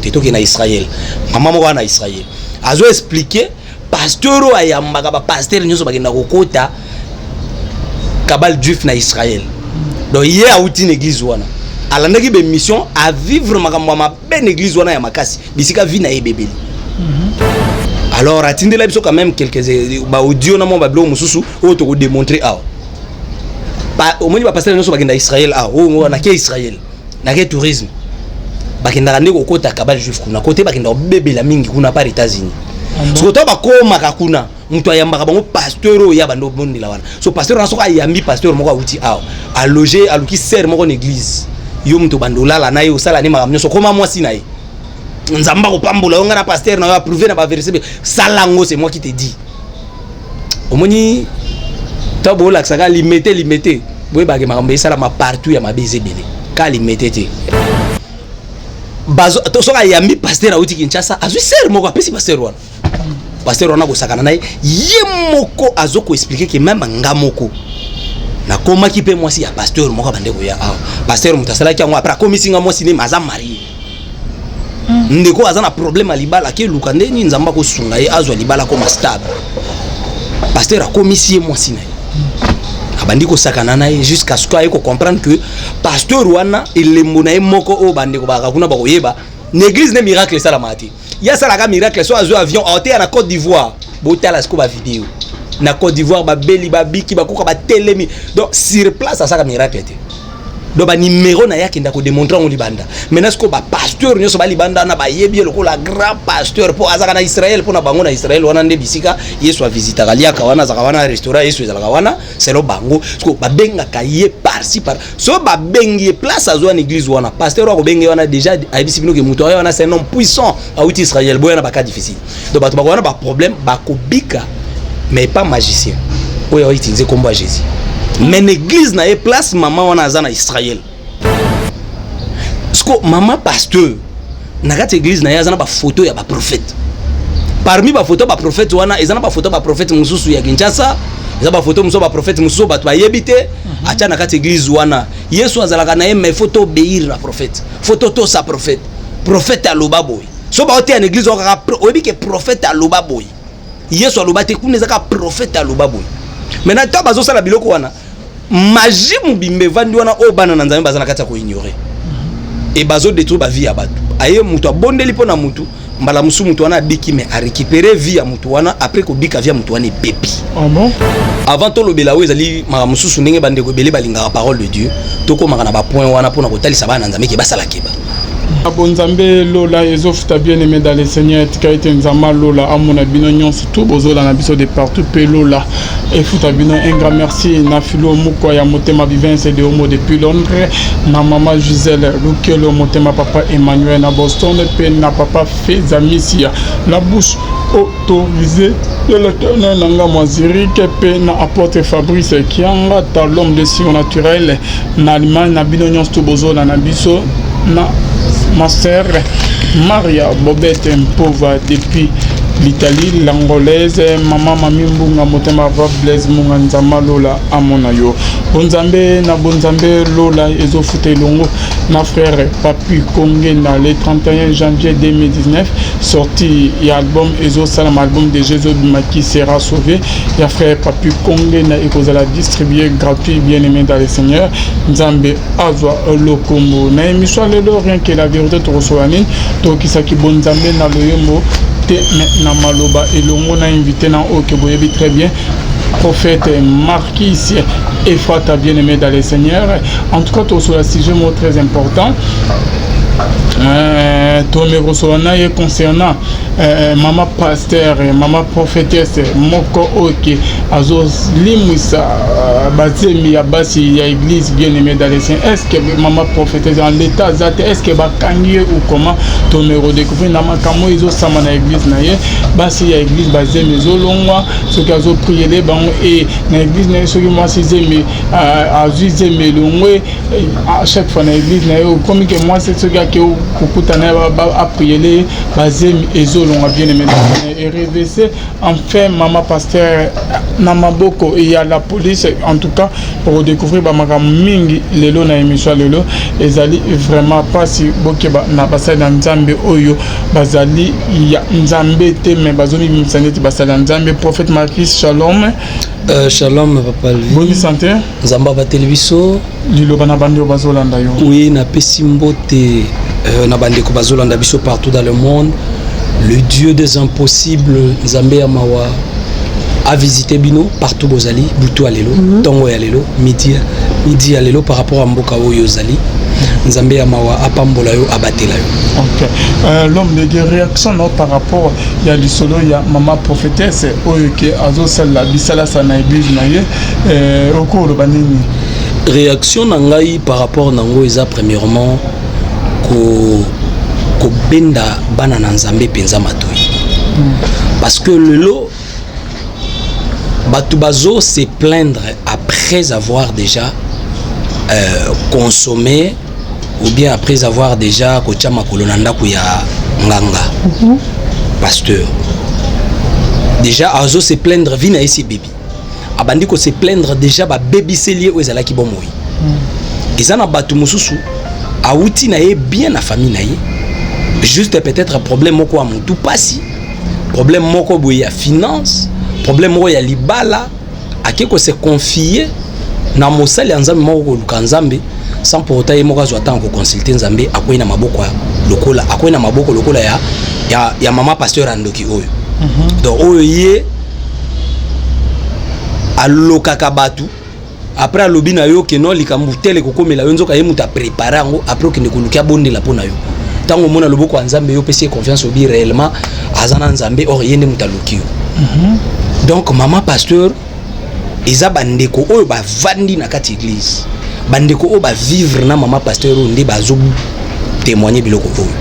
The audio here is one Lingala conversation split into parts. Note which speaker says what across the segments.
Speaker 1: te, tokende na Israel. Mama moko wana na Israel azo expliquer pasteur oyo ayambaka bapasteur nyonso bakenda kokota cabale juif na Israel. Donc ye awuti na église wana, alandaki baémission, avivre makambo ya mabe na église wana ya makasi, bisika vie na ye ebebeli. Alors atindela biso quand même quelques baaudio na mwa babiloko mosusu oyo tokodémontrer awa. Omoni, bapasteur nyonso bakenda Israel awa, oyo nake Israel, nake tourisme, bakendaka nde kokota cabale juif kuna, kote bakenda kobebela mingi kuna par États-Unis. Soki to bakomaka kuna, moto ayambaka bango pasteur oyo ya bando obondela wana. So pasteur wana, soki ayambi pasteur moko awuti awa, aloge, aluki sœur moko na église, yo moto bando olala na ye, osala ne makambo nyonso, koma mwasi na ye, Nzambe akopambola yo. Nga na pasteur na yo approuvé na baverset, sala yango, c'est moi qui te dis. Omoni, to bolakisaka Limete, Limete, boyebake makambo esalama partout ya mabe eza ebele ka Limete te. Soki ayambi pasteur awuti Kinshasa, azwi sœur moko, apesi pasteur wana, pasteur wana kosakana na ye. Ye moko azo koexpliquer ke même nga moko nakomaki mpe mwasi ya pasteur moko abande koya awa. Pasteur moto asalaki yango, après akomisi nga mwasi nde aza marié. Ndeko aza na problème ya libala, akeluka ndeni Nzambe akosunga ye azwa libala, akoma stable. Pasteur akomisi ye mwasi na ye, abandi kosakana na ye jusqu'à ce que aye kocomprendre que pasteur wana, elembo na ye moko oyo bandeko bakaka kuna bakoyeba, na église nde miracle esalamaka te. Ye asalaka miracle so azwi avion, aoteya na Côte d'Ivoire. Botala sikoyo bavideo na Côte d'Ivoire, babeli babiki, bakoka batelemi. Donc sur place asalaka miracle te. Donc banimero na ye akenda kodémontrer yango libanda. Maintenant sikoyo bapasteur nyonso balibanda wana bayebi ye lokola grand pasteur, mpo azalaka na Israel. Mpo na bango, na Israel wana nde bisika Yesu avisitaka, liaka wana, azalaka wana, restaurant Yesu ezalaka wana selon bango. Sikoyo babengaka ye par-ci par so, babengi ye place azwa na église wana. Pasteur oyo akobengi ye wana, déjà ayebisi bino ke moto aye wana, c'est un homme puissant, awuti Israel. Boya na bacas difficile. Donc bato bako wana baproblème bakobika, mais pas magicien oyo autiliser kombo ya Jésus. Mais na église na ye, place mama wana aza na Israel, siko mama pasteur na kati ya église na ye aza na bafoto ya baprophète. Parmi bafoto ya baprophète wana, eza na bafoto ya baprophète mosusu ya Kinshasa, eza bafoto mosusu ya baprophète mosusu oyo bato bayebi te. Atya na kati ya église wana, Yesu azalaka na ye, mais faut toobéir na prophète, faut totosa prophète. Prophète aloba boye. So baoteya na église wana kaka, oyebi ke prophète aloba boye, Yesu aloba te kuna, eza kaka prophète aloba boye. Maintenant ntango bazosala biloko wana, magie mobimba evandi wana oyo bana na Nzambe baza na kati ya koignorer e bazodétruire bavie ya bato. Aye moto abondeli mpo na motu, mbala mosusu motu wana abiki, mais arécupérer vie ya motu wana. Après kobika, vie ya motu wana ebebi.
Speaker 2: Ah bon?
Speaker 1: Avant tolobela oyo ezali makambo mosusu, ndenge bandeko ebele balingaka parole de Dieu, tokomaka na bapoint wana mpona kotalisa bana na Nzambe ke basala keba.
Speaker 2: Bonzambe lola ezofuta. Bien aimé dans le Seigneur, etika ete Nzambe alola amona bino nyonso tu bozolanda biso de partout, mpe lola efuta bino. Un grand merci na Filo Mokwa ya motema Vivince de Homo depuis Londres, na mama Gisele Lukelo motema, papa Emmanuel na Boston, mpe na papa Fezamisia, la bouche autorisée de l'Éternel na ngambo ya Zurich, mpe na apôtre Fabrice Kianga ta, l'homme de surnaturel na Allemagne, na bino nyonso tu bozolanda biso, na ma sœur Maria Bobete Mpova depuis l'Italie, l'Angolaise, mama Mami Mbunga motema, papa Blaise Mbunga. Nzambe alola amona yo. Bonzambe na bonzambe lola ezofuta elongo na frère Papi Kongenda. Le 31 janvier 2019, sortie ya album ezosalama. Album déjà ezobima, Qui sera sauvé ya frère Papi Kongenda, ekozala distribué gratuit. Bien aimé dans le Seigneur, Nzambe azwa lokombo. Na émission ya lelo, rien que la vérité, tokosola nini? Tokokisaki bonzambe na loyembo te, mais na maloba, elongo na invité na oyo ke boyebi très bien, prophète Marquis Efrata. Bien-aimé dans le Seigneur, en tout cas tokosola sujet moko très important. Tomekosolola na ye concernant mama pasteur, mama prophétesse moko oyo ke azolimwisa bazemi ya basi ya église. Bien aimé dans le Seigneur, est ce que mama prophétesse en l'état aza te? Est ce que bakangi ye ou comment? Tomeko découvrir na makambo oyo ezosama na église na ye. Basi ya église, bazemi ezolongwa soki azoprier bango. E na église na ye, soki mwasi zemi azwi zemi elongwe à chaque fois na église na ye, okomi ke mwasi soki ake kokutana ye, aprier ye, bazemi ezolongwa. Tolonga, bien aimé RVC, enfin mama pasteur na maboko ya la police. En tout cas, pour découvrir bamakambo mingi lelo na émission lelo, ezali vraiment mpasi. Bokeba na basali na Nzambe oyo bazali ya Nzambe te, mais bazomibimisa neti basali ya Nzambe. Prophète Marquis, shalom.
Speaker 3: Shalom, papa.
Speaker 2: Boni santé?
Speaker 3: Nzambe abateli biso.
Speaker 2: Liloba na bandeko bazolanda yo.
Speaker 3: Oui, napesi mbote na bandeko bazolanda biso partout dans le monde. Le Dieu des impossibles, Nzambe ya mawa, a visité bino partout bozali, butu ya lelo, ntongo ya lelo, midi, midi ya lelo, par rapport à mboka oyo ozali. Nzambe ya mawa apambola yo, abatela yo.
Speaker 2: Ok, l'homme de Dieu, réaction no par rapport ya lisolo ya mama prophétesse oyo ke azosalela bisalasa na église na ye, okoloba nini?
Speaker 3: Réaction na ngai par rapport nango eza premièrement kobenda bana na Nzambe mpenza matoi, parce que lelo bato bazo se plaindre après avoir déjà consommé ou bien après avoir déjà kotia makolo na ndako ya nganga. Pasteur déjà azo se plaindre, vie na ye si ebebi, abandi ko se plaindre déjà, babebiseli ye oyo ezalaki bomoi. Eza na bato mosusu awuti na ye bien na famille na ye, juste peut-être problème moko ya motu pasi, problème moko boye ya finance, problème moko ya libala, ake ko se confier na mosali ya Nzambe moko, koluka Nzambe sans pour autant ye moko azwa ntango koconsulte Nzambe. Akwei na maboko ya lokola, akwei na maboko lokola ya mama pasteur ya ndoki oyo. Donc oyo ye alokaka bato, après alobi na yo ke non, likambo tele ekokomela yo, nzoka ye moto aprépare yango. Après okende koluki abondela mpo na yo. Ntango omona loboko ya Nzambe, yo opesi ye confiance, obi réellement aza na Nzambe, or ye nde moto aluki yo. Donc mama pasteur, eza bandeko oyo bavandi na kati église, bandeko oyo bavivre na mama pasteur oyo nde bazotémoigne biloko oyo.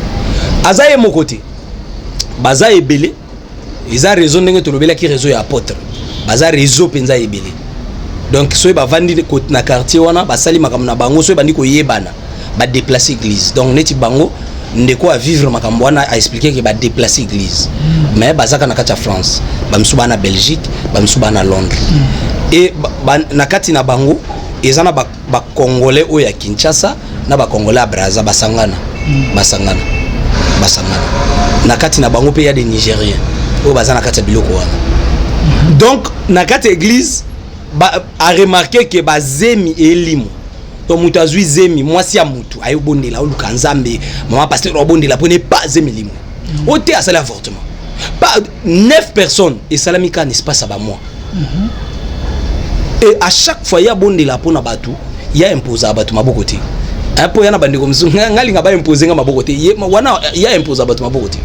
Speaker 3: Aza ye moko te, baza ebele. Eza réseau, ndenge tolobelaki réseau ya apôtre, baza réseau mpenza ebele. Donc soki bavandi na quartier wana, basali makambo na bango, soki bandi koyebana, badéplace église. Donc neti bango, ndeko avivre makambo wana, aexplike ke badéplace église, mais bazaka na kati ya France, bamisusu baa na Belgique, bamisusu baa na Londres. E na kati na bango eza na bacongolais oyo ya Kinshasa na bacongolais ya Braza, basangana, basangana, basangana. Na kati na bango mpe ya des Nigériens oyo baza na kati ya biloko wana. Donc na kati ya église aremarke ke bazemi elimo. Donc moto azwi zemi, mwasi ya motu ayobondela, oluka Nzambe, mama pasteur obondela mpona epa zemi elimo oyo te, asali avortement pa 9 personnes, esalami kaka na espace ya bamois. Et à chaque fois ye abondela mpona bato, ye imposaka bato maboko te. Mpo ya na bandeko mosusu nga linga baimpose nga maboko te. Ye wana ye imposa bato maboko te.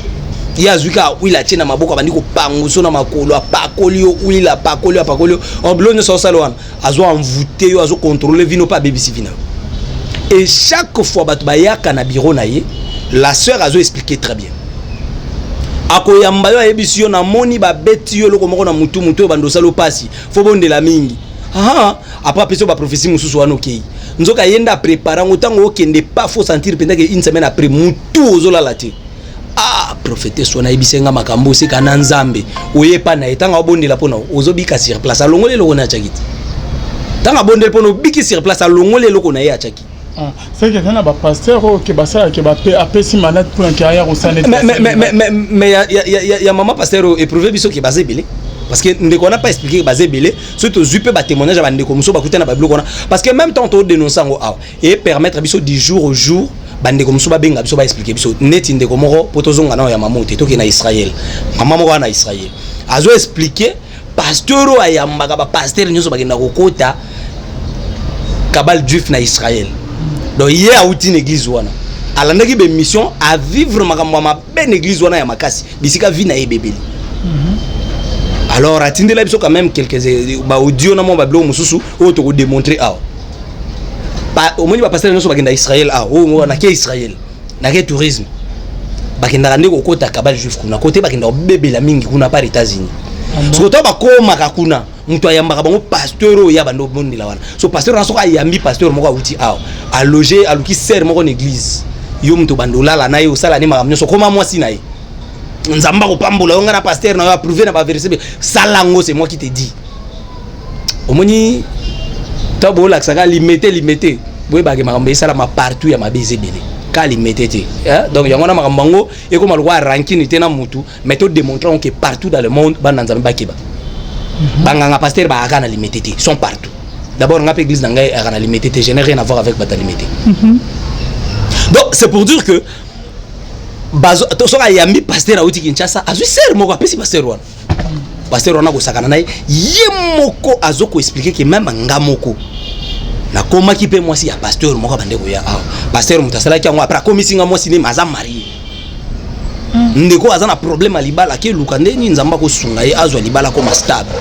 Speaker 3: Ye azwi kaka huile, atie na maboko, abandi kopanguso na makolo, apakoli yo huile, apakoli yo, apakoli yo. Or biloko nyonso osala wana, azwa envoûte yo, azocontrôle vino mpe abebisi vino. Et chaque fois bato bayaka na bureau na ye, la sœur azo expliquer très bien, akoyamba yo, ayebisi yo: namoni babeti yo eloko moko na mutu, mutu oyo bando osala opasi, fo bondela mingi. Aha, après apesi yo baprophétie mosusu wana, okei, nzoka ye nde aprépare yango. Ntango okende pa, faut sentir mpenza ke une semaine après mutu ozolala te. Ah, prophétesse wana ayebisi nga makambo, oseka na Nzambe, oyepa na ye. Ntango abondela mpona ozobika sur place, alongoli eloko na ye atiaki te. Ntango abondeli mpona obiki sur place, alongoli eloko na ye atiaki.
Speaker 2: Ah, c'est que eza na bapasteur oyo ke basalaka, apesi malade mpona ke aya kosala.
Speaker 1: Mais ya mama pasteur oyo éprouve biso ke baza ebele, parce que ndeko wana pas expliqué ke baza ebele. Soki tozwi mpe batémoignage ya bandeko mosusu bakuta na babiloko wana, parce que même temps todénonce yango awa e permettre biso du jour au jour, bandeko mosusu babenga biso, baexplike biso. Neti ndeko moko, mpo tozonga nao ya mama te, tokende na Israel. Mama moko wana na Israel azo explike pasteur oyo ayambaka bapasteur nyonso bakenda kokota cabale juif na Israel. Donc ye awuti na église wana, alandaki bémission, avivre makambo ya mabe na église wana ya makasi, bisika vie na ye ebebeli. Alors atindela biso quand même quelques baaudio na mwa babiloko mosusu oyo tokodémontre awa. Omoni bapasteur nyonso bakenda Israel awa, oyo nake Israel, nake tourisme, bakendaka nde kokota cabale juif kuna, kote bakenda kobebela mingi kuna par États-Unis. Soki to bakomaka kuna, moto ayambaka bango pasteur oyo ya bando obondela wana. So pasteur wana, soki ayambi pasteur moko awuti awa, aloge, aluki sœur moko na église, yo moto bando olala na ye, osala ne makambo nyonso, koma mwasi na ye. Nzambe akopambola yo, ngai na pasteur na yo approuvé na baverset. Sala yango, c'est moi qui te dis. Omoni to bolakisaka Limete, Limete, boyebake makambo esalama partout ya mabe eza ebele, ka Limete te. Donc yango wana makambo yango ekoma lokola rancune te na mutu, mais todémontre yango que partout dans le monde, bana Nzambe bakeba. Banganga pasteur bayaka na Limete te, sont partout. D'abord nga mpe église na ngai eyaka na Limete te, je n'ai rien à voir avec bato ya Limete. Donc c'est pour dire que soki ayambi pasteur auti Kinshasa, azwi sœur moko, apesi pasteur wana, pasteur wana kosakana na ye, ye moko azo koexpliquer que même nga moko nakomaki mpe mwasi ya pasteur moko abande koya awa. Pasteur moto asalaki yango, après akomisi nga mwasi nde aza marié. Ndeko aza na problème ya libala, akeluka ndeni Nzambe akosunga ye azwa libala, akoma stable.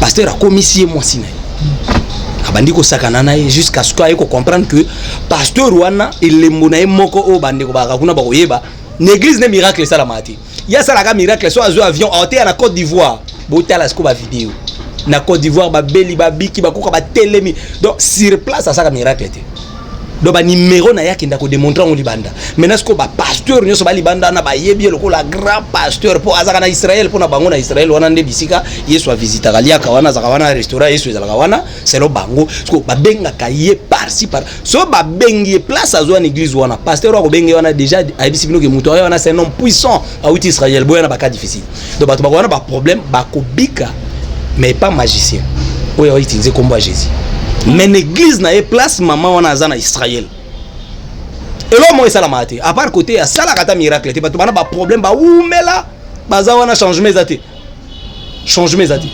Speaker 1: Pasteur akomisi ye mwasi na ye, abandi kosakana na ye jusqu'à ce que aye kocomprendre que pasteur wana, elembo na ye moko oyo bandeko bakaka kuna bakoyeba, na église nde miracle esalamaka te. Ye asalaka miracle so azwi avion, aoteya na Côte d'Ivoire. Botala sikoyo bavideo na Côte d'Ivoire, babeli babiki, bakoka batelemi. Donc sur place asalaka miracle te. Donc banimero na ye akenda kodémontrer yango libanda. Maintenant sikoyo bapasteur nyonso balibanda wana bayebi ye lokola grand pasteur, mpo azalaka na Israel. Mpo na bango, na Israel wana nde bisika Yesu avisitaka, liaka wana, azalaka wana, restaurant Yesu ezalaka wana selon bango. Sikoyo babengaka ye par-ci par so, babengi ye place azwa na église wana. Pasteur oyo akobengi ye wana, déjà ayebisi bino ke moto aye wana, c'est un homme puissant awuti Israel. Boya na bacas difficile. Donc bato bako wana baproblème bakobika, mais pas magicien oyo autiliser nkombo ya Jésus. Mais na église na ye, place mama wana aza na Israel, eloko moko esalamaka te à part côté asalaka ata miracle te. Bato bana baproblème bawumela, baza wana, changement eza te, changement eza te.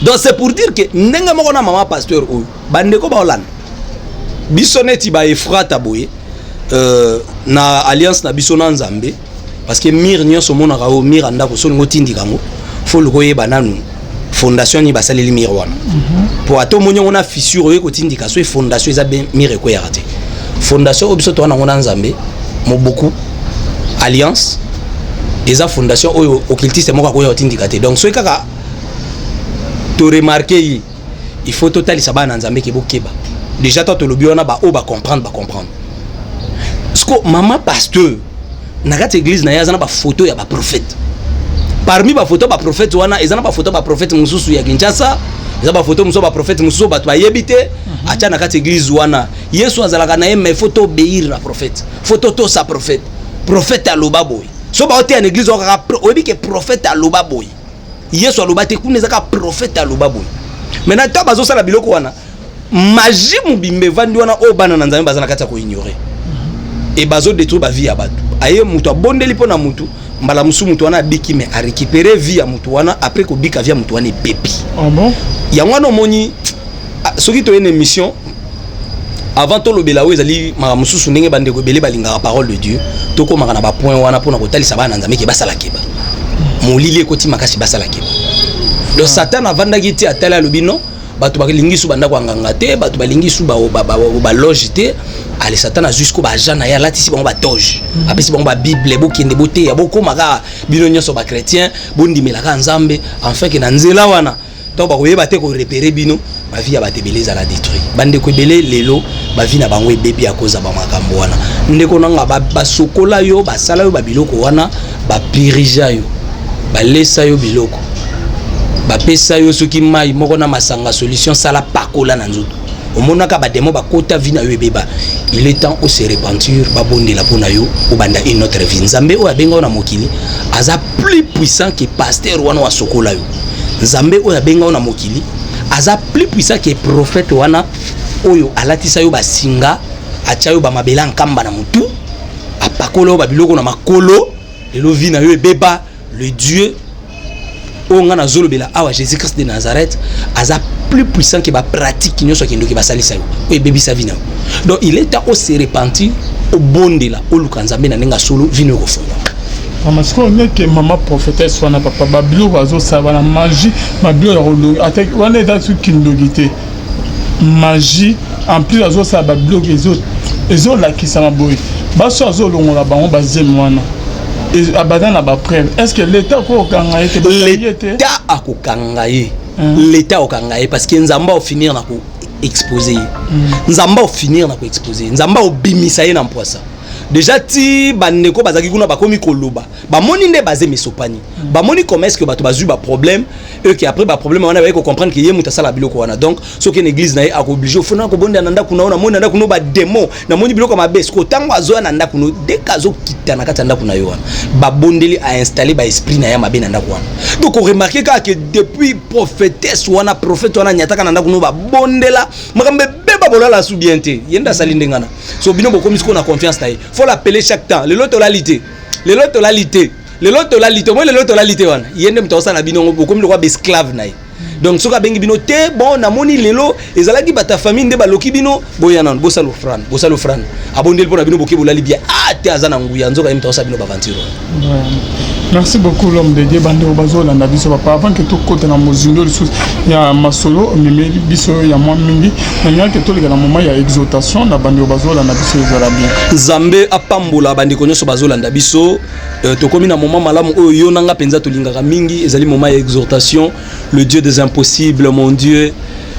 Speaker 1: Donc c'est pour dire que ndenge moko na mama pasteur oyo, bandeko baolanda biso neti baefrata boye, na alliance na biso na Nzambe, parce que mur nyonso omonaka oyo, mur ya ndako, so olingi otindika yango, faut luka oyeba nanu fondation nini basaleli mur wana, po ata omoni yango na fissure, oye kotindika, so fondation eza bien, mur ekweyaka te. Fondation oyo biso toza nango na Nzambe, moboku alliance, eza fondation oyo occultiste moko akoya kotindika te. Donc soki kaka toremarquer ye, il faut totalisa bana na Nzambe ke bokeba. Déjà to tolobi wana, baoyo bacomprendre, bacomprendre. Siko mama pasteur na kati église na ye aza na bafoto ya baprophète. Parmi bafoto ya baprophète wana, eza na bafoto ya baprophète mosusu ya Kinshasa, eza bafoto mosusu ya baprophète mosusu bato bayebi te. Atya na kati église wana, Yesu azalaka na ye, mais faut toobéir na prophète, faut totosa prophète. Prophète aloba boye. So baoteya na église wana kaka, oyebi ke prophète aloba boye, Yesu aloba te kuna, eza kaka prophète aloba boye. Maintenant to bazosala biloko wana, magie mobimba evandi wana oyo bana na Nzambe baza na kati ya koignorer e bazodétruire bavie ya bato. Aye moto abondeli mpo na motu, mbala mosusu motu wana abiki, mais arécupérer vie ya motu wana, après kobika, vie ya motu wana ebebi.
Speaker 2: Ah bon?
Speaker 1: Yango wana omoni, ah, soki toye na émission, avant tolobela oyo ezali makambo mosusu, ndenge bandeko ebele balingaka parole de Dieu, tokomaka na bapoint wana mpona kotalisa bana na Nzambe ke basala keba, molili ekoti makasi, basala keba. Donc Satan avandaki ti atali, alobi non, bato balingi su bandako ya nganga te, bato balingi su baloge te. Ale, Satan azwi siko baagent na ye, alatisi bango batoge, apesi bango babible: bokende boteya, bokóma kaka bino nyonso bachrétien, bondimelaka Nzambe, enfin ke na nzela wana donc bakoyeba te korepérer bino. Bavie ya bato ebele ezala détruit, bandeko ebele lelo bavie na bango ebebi ya koza bamakambo wana. Ndeko nanga, basokola yo, basala yo babiloko wana, bapirija yo, balesa yo biloko, bapesa yo soki mai moko na masanga, solution sala, pakola na nzoto, omonaka badémon bakota, vie na yo ebeba. Il est temps ose repentir, babondela mpo na yo, obanda une autre vie. Nzambe oyo abenga yo na mokili aza plus puissant que pasteur wana oyo asokola yo. Nzambe oyo abenga yo na mokili aza plus puissant que prophète wana oyo alatisa yo basinga, atya yo bamabele ya nkamba na motu, apakola yo babiloko na makolo, lelo vie na yo ebeba. Le Dieu oyo nga nazolobela awa, Jésus Christ de Nazareth, aza plus puissant ke bapratique nyonso akendoki basalisa yo oyo ebebisa vie na yo. Donc il est temps ose repentir, obondela, oluka Nzambe na ndenge ya solo, vie na yo ekofungwa.
Speaker 2: Mama, sikoyo ndeke mama prophétesse wana, papa, babiloko azosala wana, magie, babiloko ya kolongi ata wana eza soki kindoki te, magie. En plus azosala babiloko ezolakisama boye, baso azolongola bango bazemi wana, baza na bapreuve. Est ce que l'État akokanga ye te? Bakangi ye te?
Speaker 1: L'État akokanga ye. L'État akokanga ye parce que Nzambe aofinir na koexposer ye. Nzambe aofinir na koexposer ye, Nzambe aobimisa ye na mpwasa. Déjà ti bandeko bazalaki kuna bakomi koloba, bamoni nde bazemi esopani, bamoni comment est ce que bato bazwi baproblème et que après baproblème wana baye kocomprendre ke ye moto asala biloko wana. Donc soki na église na ye, akooblige ofuna kobondela na ndako na yo. Namoni na ndako no badémon, namoni biloko ya mabe. Siko ntango azoya na ndako no, dès que azokita na kati ya ndako na yo wana, babondeli, ainstalle baesprit na ye mabe na ndako wana. Donc oremarke kaka ke depuis prophétesse wana, prophète wana anyataka na ndako no, babondela, makambo ebeba, bolala su bien te. Ye nde asali ndenge wana. So bino bokomi sikoyo na confiance na ye, faut l'appeler chaque temps. Lelo tolali te, lelo tolali te, lelo tolali te, moi lelo tolali te. Wana ye nde moto akosala na bino yango, bokomi lokola baesclave na ye. Donc soki abengi bino te, bon, namoni lelo ezalaki bato ya famille nde baloki bino, boya nano, bosala offrande, bosala offrande, abondeli mpo na bino, boke, bolali bien. Ah te, aza na nguya, nzoka ye moto akosala bino baventure wana.
Speaker 2: Merci beaucoup, l'homme de Dieu. Bandeko bazolanda biso, papa, avant ke tokota na mozindo lisusu ya masolo omemeli biso ya mwa mingi, nalingaki toleka na moment ya exhortation na bandeko bazolanda biso, ezala bien.
Speaker 1: Nzambe apambola bandeko nyonso bazolanda biso. Tokomi na moment malamu oyo yo na nga mpenza tolingaka mingi, ezali moment ya exhortation. Le Dieu des impossibles, mon Dieu,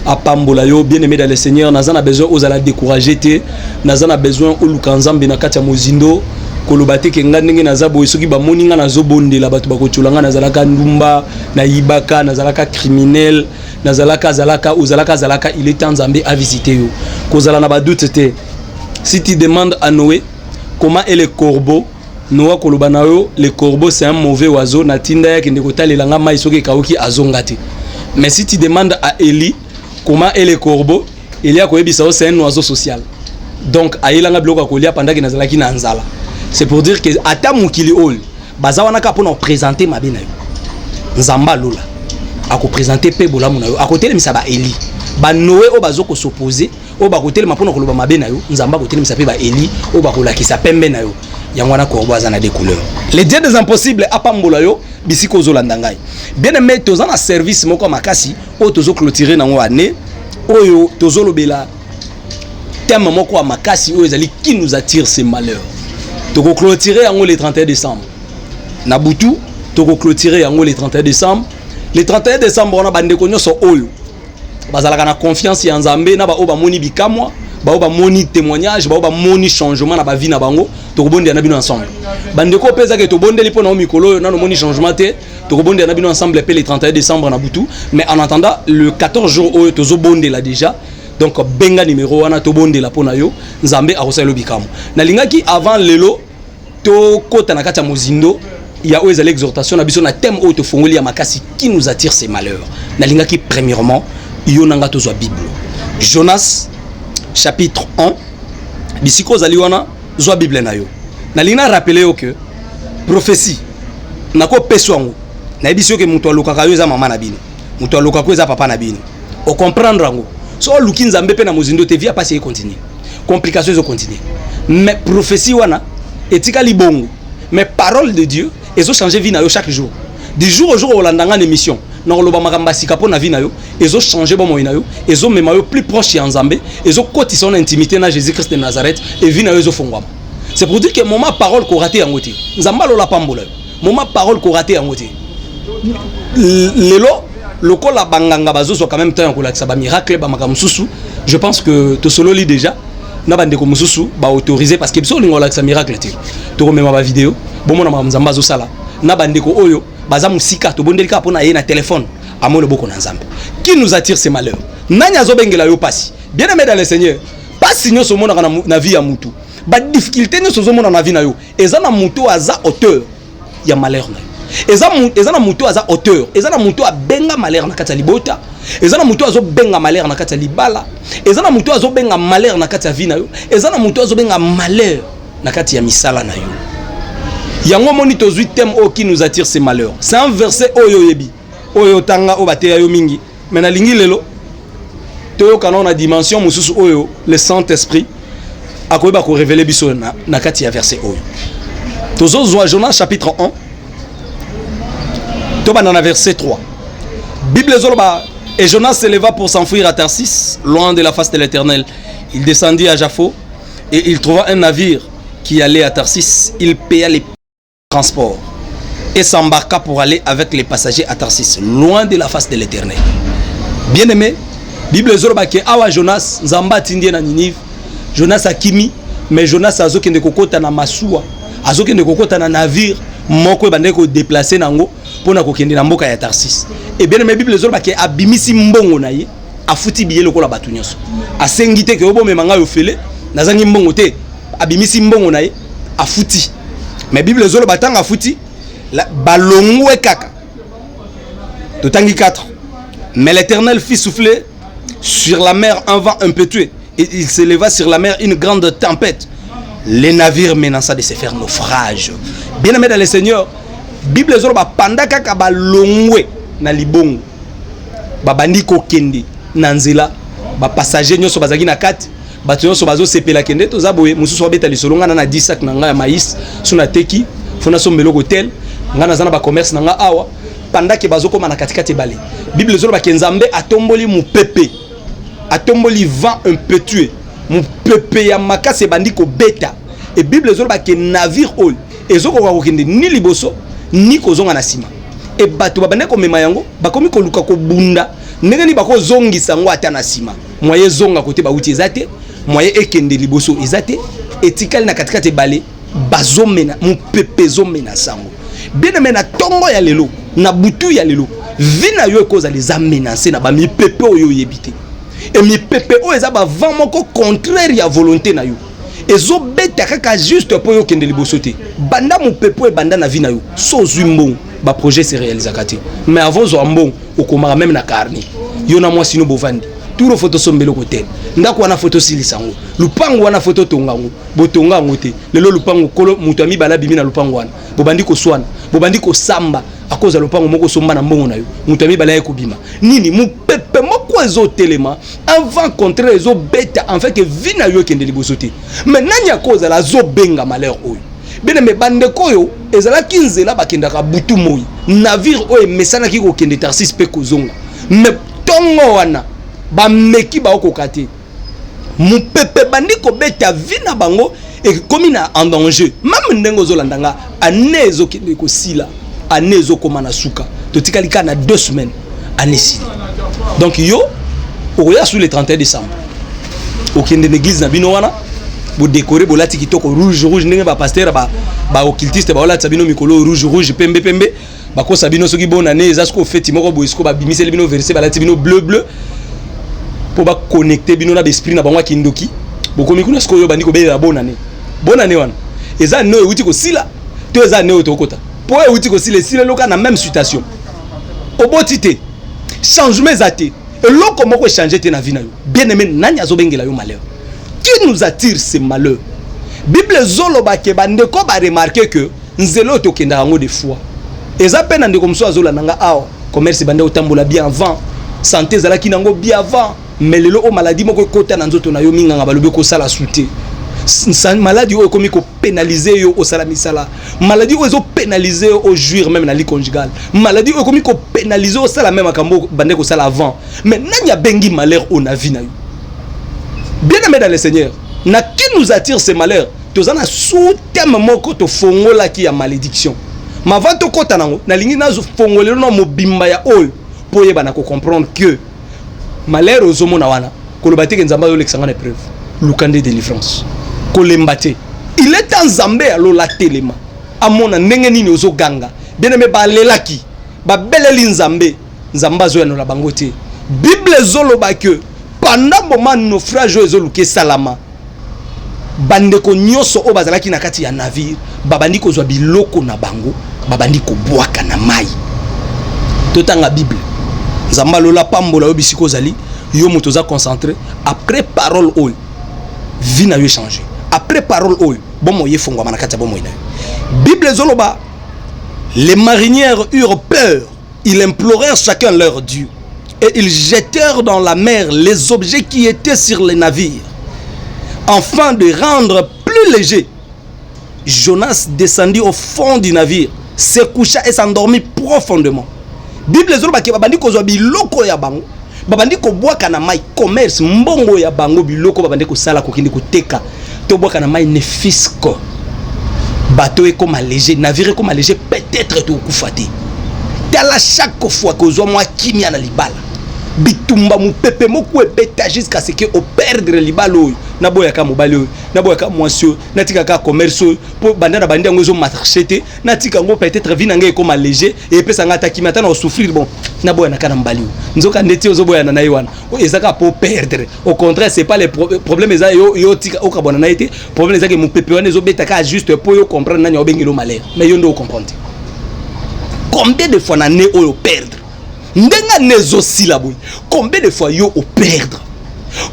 Speaker 1: apambola yo, bien aimé dans le Seigneur. Naza na besoin ozala découragé te, naza na besoin oluka Nzambe na kati ya mozindo. Koloba te ke nga ndenge naza boye, soki bamoni nga nazobondela, bato bakotiola nga, nazalaka ndumba, nayibaka, nazalaka criminel, nazalaka, azalaka, ozalaka, azalaka. Il est temps Nzambe avisite yo. Kozala na badoute te. Si tu demandes à Noé comment est le corbeau, Noé koloba na yo: le corbeau, c'est un mauvais oiseau, natinda ye akende kotalela nga mai, soki ekauki azonga te. Mais si tu demandes à Élie comment est le corbeau, Élie akoyebisa yo: c'est un oiseau social, donc ayelanga biloko ya kolia pendant nazalaki na nzala. C'est pour dire que ata mokili oyo baza wana kaka mpona koprésente mabe na yo, Nzambe alola akoprésente mpe bolamu na yo. Akotelemisa baEli, baNoé oyo bazokosopose, oyo bakotelema mpona koloba mabe na yo. Nzambe akotelemisa mpe baEli oyo bakolakisa pembe na yo. Yango wana corbeau aza na deux couleurs. Le Dieu des impossibles apambola yo bisika ozolanda ngai. Bien aimé, toza na service moko ya makasi oyo tozoclôturer nango année oyo. Tozolobela thème moko ya makasi oyo ezali "Qui nous attire ces malheurs". Tokoclôturer yango le 31 décembre na butu. Tokoclôturer yango le 31 décembre. Le 31 décembre wana, bandeko nyonso oyo bazalaka na confiance ya Nzambe, na baoyo bamoni bikamwa, baoyo bamoni témoignage, baoyo bamoni changement na bavie na bango, tokobondela na bino ensemble. Bandeko mpe ezaki tobondeli mpo na yo mikolo oyo nano omoni changement te, tokobondela na bino ensemble mpe le 31 décembre na butu. Mais en attendant, le 14 jours oyo tozobondela déjà. Donc benga numéro wana, tobondela mpo na yo, Nzambe akosala yo bikamwa. Nalingaki avant lelo tokɔta na kati ya mozindo ya oyo ezali exhortation na biso na thème oyo tofongoli ya makasi, "Qui nous attire ces malheurs", nalingaki premièrement yo na nga tozwa Bible, Jonas chapitre 1. Bisika ozali wana, zwa Bible na yo. Nalingi na rappeler yo ke prophétie nakopesa yango, nayebisi yo ke moto alokaka yo eza mama na bino, moto alokaka yo eza papa na bino. Ocomprendre yango? So oluki Nzambe mpe na mozindo te, vie apasi econtinue, complication ezocontinue. Mais prophétie wana etikali bongo, mais parole de Dieu ezochange vie na yo chaque jour, du jour au jour. Olanda nga na émission, nakoloba makambo ya sika mpo na vie na yo, ezochange bomoi na yo, ezomema yo plus proche ya Nzambe, ezokotisa yo na intimité na Jésus Christ de Nazareth et vie na yo ezofongwama. C'est pour dire que moment parole, korater yango te. Nzambe alola pambola yo. Moment parole, korater yango te. Lelo lokola banganga bazozwa quand même temps ya kolakisa bamiracle, bamakambo mosusu, je pense que tosololi déjà na bandeko mosusu baautorise, parce que biso olinga kolakisa miracle te. Tokomema bavideo, bomona makambo Nzambe azosala na bandeko oyo baza mosika. Tobondeli kaka mpona ye na telefone, amoni loboko na Nzambe. Qui nous attire ces malheurs? Nani azobengela yo pasi? Bien aimé dans le Seigneur, pasi nyonso omonaka na vie ya mutu, badifficulté nyonso ozomona na vie na yo, eza na mutu oyo aza auteur ya malheur na yo. Eza na motu aza auteur, eza na motu abenga malheur na kati ya libota, eza na motu azobenga malheur na kati ya libala, eza na motu azobenga malheur na kati ya vie na yo, eza na motu azobenga malheur na kati ya misala na yo. Yango omoni tozwi thème oyo, "Qui nous attire ces malheurs". C'est un verset oyo oyebi, oyo otanga, oyo bateya yo mingi, mais nalingi lelo toyoka nao na dimension mosusu oyo le Saint Esprit akoyeba korévéler biso na kati ya verset oyo tozozwa, Jonas chapitre 1. Tobanda na verset 3. Bible ezoloba: "Et Jonas s'éleva pour s'enfuir à Tarsis, loin de la face de l'Éternel. Il descendit à Jaffo et il trouva un navire qui allait à Tarsis. Il paya les transports et s'embarqua pour aller avec les passagers à Tarsis, loin de la face de l'Éternel." Bien aimé, Bible ezoloba ke awa Jonas, Nzambe atindi ye na Ninive. Jonas akimi. Mais Jonas azokende kokota na masuwa, azokende kokota na navire moko ebandaki kodéplacer nango mpona kokende na mboka ya Tarsis. E bien aimé, Bible ezoloba ke abimisi mbongo na ye, afuti billet lokola bato nyonso. Asengi te ke obomema ngai ofele, nazangi mbongo te. Abimisi mbongo na ye, afuti. Mais Bible ezoloba, ntango afuti, balongwe kaka. Totangi 4: "Mais l'Éternel fit souffler sur la mer un vent impétueux et il s'éleva sur la mer une grande tempête. Les navires menaça de se faire naufrage." Bien aimé dans le Seigneur, Bible ezoloba, panda kaka balongwe na libongo, babandi kokende na nzela, bapassager nyonso bazalaki na kati, bato nyonso bazosepela, kende toza boye. Mosusu abeta lisolo: "Ngai na 10 sac na ngai ya maïs, so nateki, fo nasomba eloko tel, ngai naza na bacommerce na ngai awa." Pendant bazokóma na katikati ebale, Bible ezolobake Nzambe atomboli mopepe, atomboli vent impétueux, mopepe ya makasi ebandi kobeta. E Bible ezolobake navire oyo ezokoka kokende ni liboso ni kozonga na nsima. E bato babandi komema yango bakomi koluka kobunda ndenge nini bakozongisa yango ata na nsima. Moyen ezonga kote bauti eza te, moyen ekende liboso eza te. Etikali na katikati ebale, bazomena mopepe, ezomena sango. Bien aimé, na ntongo ya lelo, na butu ya lelo, vie na yo ekozala eza menacé na bamipepe oyo oyebi te. E mipepe oyo eza bavent moko contraire ya volonté na yo, ezobeta kaka juste mpo oyo okende liboso te. Banda mopepe oyo ebanda na vie na yo, so ozwi mbongo, baprojet se réalisaka te. Mais avant ozwa mbongo, okomaka même na carnet, yo na mwasi no bovandi turo, fo tosomba eloko te, ndako wana fo tosilisa yango, lupango wana fo totonga yango. Botonga yango te. Lelo lupango, kolo moto ya mibale abimi na lupango wana, bobandi koswana, bobandi kosamba. Akozala lupango moko osomba na mbongo na yo, moto ya mibale aye kobima. Nini? Mopepe moko ezotelema, un vent contraire ezobeta en fait que vie na yo ekende liboso te. Mais nani akozala azobenga malheur oyo? Bien aimé, bandeko oyo ezalaki nzela bakendaka butu moi, navire oyo emesanaki kokende Tarsis mpe kozonga. Mais ntongo wana bameki, baokoka te, mopepe bandi kobeta, vie na bango ekomi na en danger. Même ndenge ozolanda nga, année ezokende kosila, année ezokóma na suka, totikali kaka na 2 semaines, année esili. Donc yo okoya sur le 31 décembre, okende na église na bino wana, bodécorer, bolati kitoko, rouge rouge, ndenge bapasteur baoccultiste baolatisa bino mikolo, rouge rouge, pembe pembe, bakosa bino soki bonne année eza. Soki ofeti moko boye, siko babimiseli bino verset, balati bino bleu bleu mpo baconnecter bino na baesprit na bango ya kindoki. Bokomi kuna sikoyo, bandi kobelela bonne année. Bonne année wana eza année oyo euti kosila to eza année oyo tokota? Mpo oyo euti kosila esila eloka na même situation, oboti te, changement eza te, eloko moko echanger te na vie na yo. Bien aimé, nani azobengela yo malheur? Qui nous attire ce malheur? Bible ezoloba ke bandeko baremarquer ke nzela oyo tokendaka yango des fois eza mpe na ndeko mosusu azolanda nga awa, commerce ebanda kotambola bien avant, santé ezalaki nango bien avant, mais lelo oyo maladie moko ekota na nzoto na yo, minganga balobi kosala su te. Maladie oyo ekomi kopénaliser yo osala misala, maladie oyo ezopénaliser yo ojouir même na lit conjugal, maladie oyo ekomi kopénaliser osala même makambo bande kosala avant. Mais nani abengi malheur oyo na vie na yo? Bien aimé dans le Seigneur, na qui nous attire ce malheur? Toza na sous-thème moko tofongolaki ya malédiction. Mais avant tokɔta nango, nalingi nazofongolelo na mobimba ya oyo mpo oyeba na kocomprendre que malheur ozomona wana, koloba te ke Nzambe azolekisa nga na épreuve. Luka nde délivrance, kolemba te. Il est temps Nzambe alola telema, amona ndenge nini ozoganga. Bien aimé, balelaki, babeleli Nzambe, Nzambe azoyanola bango te. Bible ezoloba ke pendant moment naufrage oyo ezoluka esalama, bandeko nyonso oyo bazalaki na kati ya navire babandi kozwa biloko na bango, babandi kobwaka na mai. Totanga Bible. Nzambe alola pambola yo bisika ozali, yo moto oza concentré. Après parole oyo, vie na yo echanger. Après parole oyo, bomoi efongwama na kati ya bomoi na yo. Bible ezoloba: "Les marinières eurent peur, ils implorèrent chacun leur dieu et ils jetèrent dans la mer les objets qui étaient sur les navires afin de rendre plus léger. Jonas descendit au fond du navire, se coucha et s'endormit profondément." Bible ezolobaki babandi kozwa biloko ya bango, babandi kobwaka na mai, commerce, mbongo ya bango, biloko babandi kosala, kokende koteka, tobwaka na mai, ne fût-ce que bateau ekoma léger, navire ekoma léger, peut-être tokokufa te. Tala, chaque fois kozwa mwa kimia na libala, Bitumba, mopepe moko ebeta jusqu'à ce que operdre libala oyo. Naboyaka mobali oyo, naboyaka mwasi oyo, natikaka commerce oyo mpo banda na bandi yango ezomarcher te, natika yango, peut-être vie na ngai ekoma léger, epesa ngai ata kimia, ata na osouffrir. Bon, naboyanaka na mobali oyo. Nzoka ndeti ozoboyana na ye wana, eza kaka po perdre. Au contraire, c'est pas le problème eza yo, yo tika okabwana na ye te. Problème ezaki mopepe wana ezobeta kaka juste mpo yo comprendre nani aobengeli malheur, mais yo nde ocomprendre te. Combien de fois na ne oyo perdre, ndenge ane ezosila boye, combien de fois yo operdre?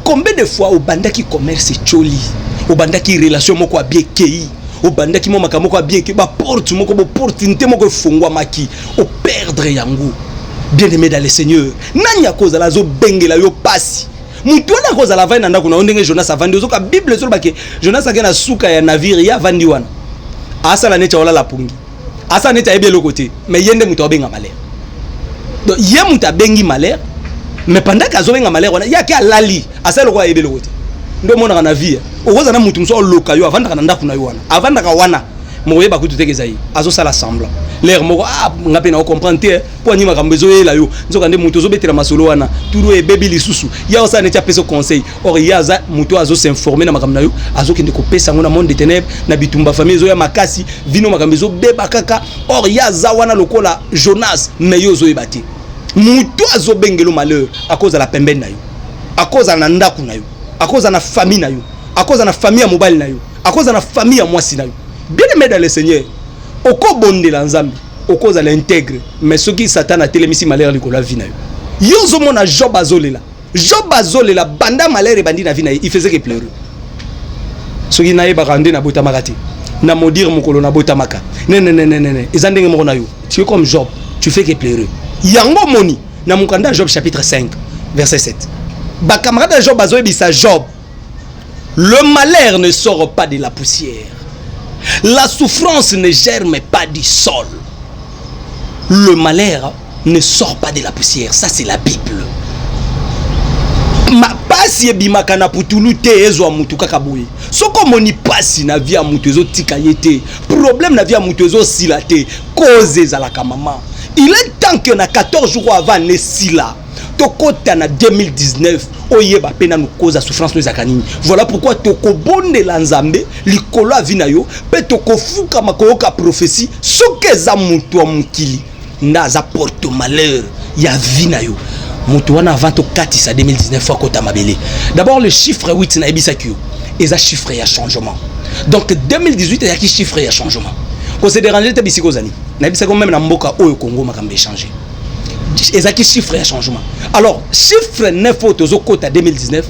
Speaker 1: Combien de fois obandaki commerce etioli, obandaki relation moko abie ekei, obandaki mwa makambo moko abie ekei, baporte moko, boopportunité moko efongwamaki, operdre yango? Bien aimé dans le Seigneur, nani akozala azobengela yo pasi? Motu wana akozala avandi na ndako na yo ndenge Jonas avandi. Ozoka Bible ezolobake Jonas ake na suka ya navire, ye avandi wana, asala neti aolala pongi, asala neti ayebi eloko te, mais ye nde moto abenga malheur. Donc ye moto abengi malheur, mais pendant que azobenga malheur wana, ye ake alali, asala lokola ayebi eloko te. Nde omonaka na vie, okozala na motu mosusu oloka yo, avandaka na ndako na yo wana, avandaka wana, mokoyeba kutu teke eza ye azosala semblant. L'heure moko, ah, nga mpe na ocomprendre te mpo ani makambo ezoyela yo. Nzoka nde moto ozobetela masolo wana turu ebebi lisusu, ye osala neti apesa conseil, or ye aza moto azosinforme na makambo na yo, azokende kopesa yango na monde de ténèbre. Na bitumba, famille ezoya makasi, vino makambo ezobeba kaka, or ye aza wana lokola Jonas, mais yo ozoyeba te. Moto azobengela malheur akozala pembeni na yo, akozala na ndako na yo, akozala na famille na yo, akozala na famille ya mobali na yo, akozala na famille ya mwasi na yo. Bien aimé dans le Seigneur, okobondela Nzambe, okozala intègre, mais soki Satan atelemisi malheur likolo ya vie na yo, yo ozomona Job azolela. Job azolela banda malheur ebandi na vie na ye, il faisait que pleurer. Soki nayebaka nde nabotamaka te, na maudire mokolo nabotamaka. Nenenenene, eza ndenge moko na yo, tu es comme Job, tu fais que pleurer. Yango omoni na mokanda Job chapitre 5 verset 7, bacamarade ya Job bazoyebisa Job: "Le malheur ne sort pas de la poussière, la souffrance ne germe pas du sol." Le malheur ne sort pas de la poussière, ça c'est la Bible. Pasi ebimaka na putulu te, ezwa mutu kaka boye. Soki omoni pasi na vie ya mutu ezotika ye te, problème na vie ya mutu ezosila te, cause ezalaka mama. Il est temps que na 14 jours avant esila, tokɔta na 2019, oyeba mpe nanu cause ya souffrance no ezalaka nini. Voilà pourquoi tokobondela Nzambe likolo ya vie na yo mpe tokofukama koyoka prophétie. Soki eza moto ya mokili nde aza porte malheur ya vie na yo, moto wana, avant tokatisa 2019, akota mabele. D'abord, le chiffre 8, nayebisaki yo, eza chiffre ya changement. Donc 2018 ezalaki chiffre ya changement. Kose déranger te bisika ozali. Nayebisaki yo, même na mboka oyo Congo, makambo échange. Ezalaki chiffre ya changement. Alors chiffre 9 oyo tozokota 2019,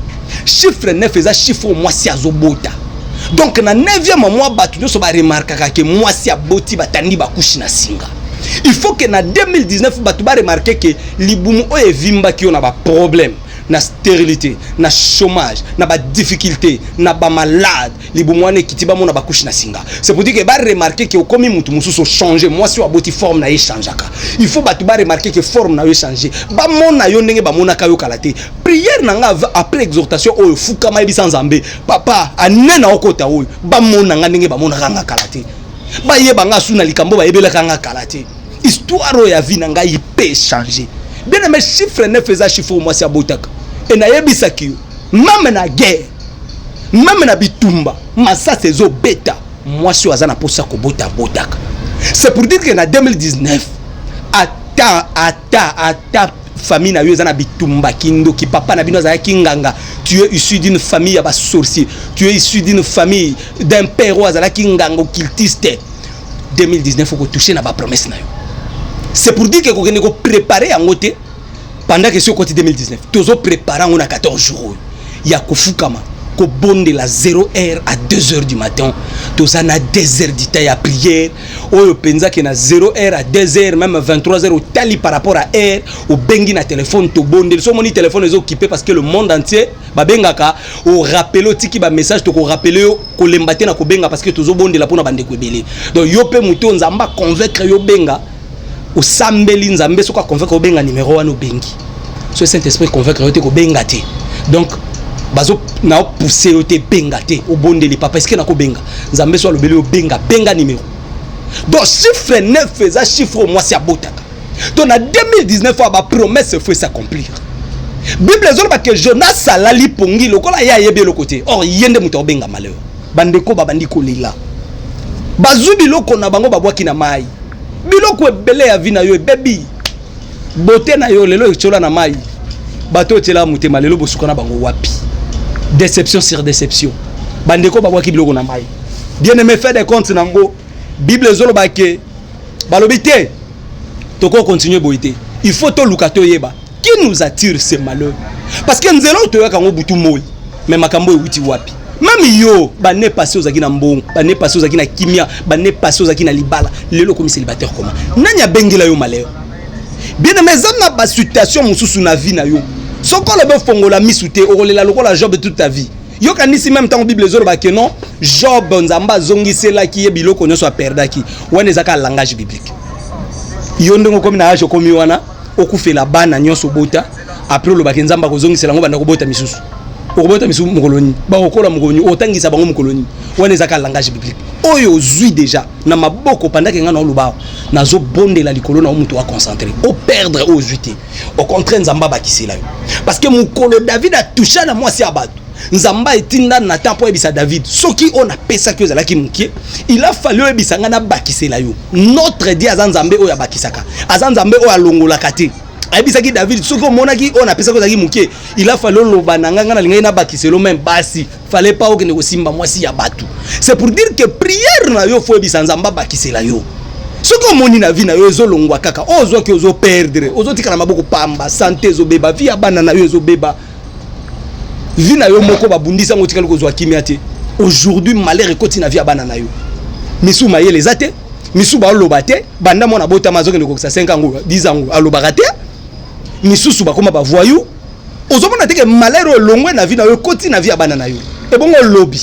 Speaker 1: chiffre 9 eza chiffre oyo mwasi azobota. Donc na 9e mois, bato nyonso baremarkaka ke mwasi aboti, batandi bacouches na singa. Il faut que na 2019 bato baremarke ke libumu oyo evimbaki yo na baproblème, na stérilité, na chômage, na badifficulté, na bamalade, libumu wana ekiti, bamona bacouches na singa. C'est pour dire que baremarke ke okomi mutu mosusu, ochange. Mwasi oyo aboti, forme na ye echangeaka. Il faut bato baremarke ke forme na yo echange, bamona yo ndenge bamonaka yo kala te. Prière na nga après exhortation oyo, fukama, yebisa Nzambe: "Papa, ane na okota oyo, bamona nga ndenge bamonaka nga kala te, bayeba nga su na likambo bayebelaka nga kala te. Histoire oyo ya vie na ngai mpe change." Bien aimé, chiffre 9 eza chiffre oyo mwasi abotaka. E nayebisaki yo, même na guerre, même na bitumba, masasi ezobeta, mwasi oyo aza na mposa kobota abotaka. C'est pour dire que na 2019, ata famille na yo eza na bitumba, kindoki, papa na bino azalaki nganga, tu es issu d'une famille ya basorcier, tu es issu d'une famille d'un père oyo azalaki nganga, occultiste, 2019 okotouche na bapromesse na yo. C'est pour dire que kokende kopréparer yango te pendant que si okoti 2019. Tozopréparer yango na 14 jours oyo ya kofukama, kobondela, 0 heure à 2 heures du matin. Toza na 2 heures du temps ya prière oyo mpenza ke na 0 heure à 2 heures, même 23 heures, otali par rapport à heure, obengi na téléphone, tobondeli. So omoni téléphone ezokipe parce que le monde entier babengaka, orappeler, otiki bamessage, tokorappeler yo. Kolemba te na kobenga parce que tozobondela mpona bandeko ebele. Donc yo mpe moto oyo Nzambe aconvaincre yo, benga, osambeli Nzambe. Soki aconvaincre, obenga numéro wana, obengi. So Saint Esprit convaincre yo te, kobenga te. Donc bazo na opousse yo te, benga te. Obondeli: "Papa, est-ce nakobenga?" Nzambe so alobeli, obenga, benga numéro. Donc chiffre 9 eza chiffre oyo mwasi abotaka. Donc na 2019 oyo, bapromesse faut s'accomplir. Bible ezoloba ke Jonas alali pongi lokola ye ayebi eloko te. Or ye nde moto akobenga malheur. Bandeko babandi kolela, bazwi biloko na bango, babwaki na mai. Biloko ebele ya vie na yo ebebi, bote na yo lelo etiola na mai. Bato otiela motema lelo, bosuka na bango wapi? Déception sur déception. Bandeko babwaki biloko na mai. Bien aimé, fait des comptes nango, Bible ezoloba ke balobi te, toko continuer boye te, il faut toluka toyeba qui nous attire ce malheur, parce que nzela oyo toyaka yango butu moi, mais makambo ewuti wapi? Même yo, bane passé ozalaki na mbongo, bane passé ozalaki na kimia, bane passé ozalaki na libala, lelo okomi célibataire. Koma nani abengela yo malheur? Bien aimé, eza na basituation mosusu na vie na yo, soki olobi ofongola misu te, okolela lokola Job toute ta vie. Yokanisi même ntango Bible ezoloba ke non, Job, Nzambe azongiselaki ye biloko nyonso aperdaki, wana eza kaka langage biblique. Yo ndenge okomi na age okomi wana, okufela bana nyonso obota, après olobaki Nzambe akozongisela yango. Banda kobota misusu, okobota misusu mokolo nini? Bakokola mokolo nini? Otangisa bango mokolo nini? Wana eza kaka langage biblique. Oyo ozwi déjà na maboko, pendant nga na oloba awa, nazobondela likolo na yo, moto aconcentré, operdre oyo ozwi te. Au contraire, Nzambe abakisela yo, parce que mokolo David atoucha na mwasi ya bato, Nzambe etinda Natan mpo oyebisa David: soki oyo napesaki oyo ezalaki mokie, il a fallu oyebisa ngai nabakisela yo. Notre Dieu aza Nzambe oyo abakisaka, aza Nzambe oyo alongolaka te. Ayebisaki David: soki omonaki oyo napesaki ozalaki mokie, il a fallu oloba na ngai, ngai nalingaki nabakiselo. Même basi, fallait pas okende kosimba mwasi ya bato. C'est pour dire que prière na yo, faut oyebisa Nzambe abakisela yo. Soki omoni na vie na yo ezolongwa kaka, oyo ozwaki ozoperdre, ozotikala maboko pamba, santé ezobeba, vie ya bana na yo ezobeba, vie na yo moko babundisi yango, otikali kozwa kimia te. Aujourd'hui malheur ekoti na vie ya bana na yo. Misu mayele eza te, misu baoloba te. Banda mwana botama, azokende kokisa 5 yango, 10 yango, alobaka te. Misusu bakóma bavoyou. Ozomona te ke malheur oyo elongwe na vie na yo, ekoti na vie ya bana na yo? Ebongo olobi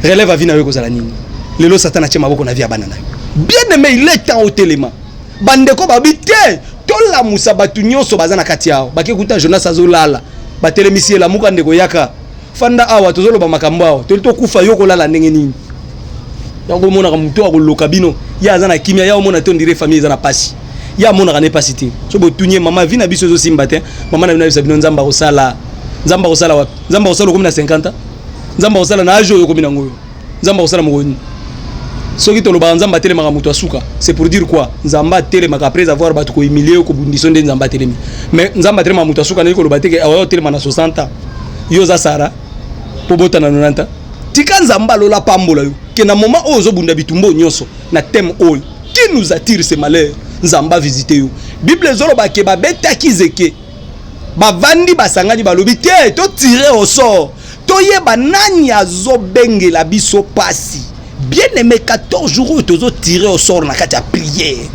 Speaker 1: relève ya vie na yo ekozala nini? Lelo Satan atie maboko na vie ya bana na yo. Bien aimé, il est temps otelema. Bandeko babi te, tolamusa bato nyonso baza na kati awa. Bake kuta Jonas azolala, batelemisi ye: lamuka ndeko, yaka, fanda awa, tozoloba makambo awa, toli tokufa, yo kolala ndenge nini? Yango omonaka moto akoloka bino, ye aza na kimia, ya omona te, on dirait famille eza na pasi, ye amonaka ne pasi te. So botuni ye: mama, vie na biso ezosimba te. Mama na bino ayebisa bino: Nzambe akosala. Nzambe akosala wapi? Nzambe akosala okomi na 50 ans? Nzambe akosala na age oyo okomi nango oyo? Nzambe akosala mokolo nini? Soki tolobaka Nzambe atelemaka moto asuka, c'est pour dire quoi? Nzambe atelemaka après avoir bato kohumilie, kobundisa, nde Nzambe atelemi. Mais Nzambe atelemaka moto asuka, ndenge koloba te ke aoya otelema na 60 ans, yo oza Sara mpo bota na 90 ans. Tika Nzambe alola pambola yo ke na moment oyo ozobunda bitumba oyo nyonso na thème oyo, qui nous attire ce malheur, Nzambe avisite yo. Bible ezoloba ke babetaki zeke, bavandi, basangani, balobi te, totire au sort, toyeba nani azobengela biso pasi. Bien aimé, 14 jours oyo tozotire au sort na kati ya prière,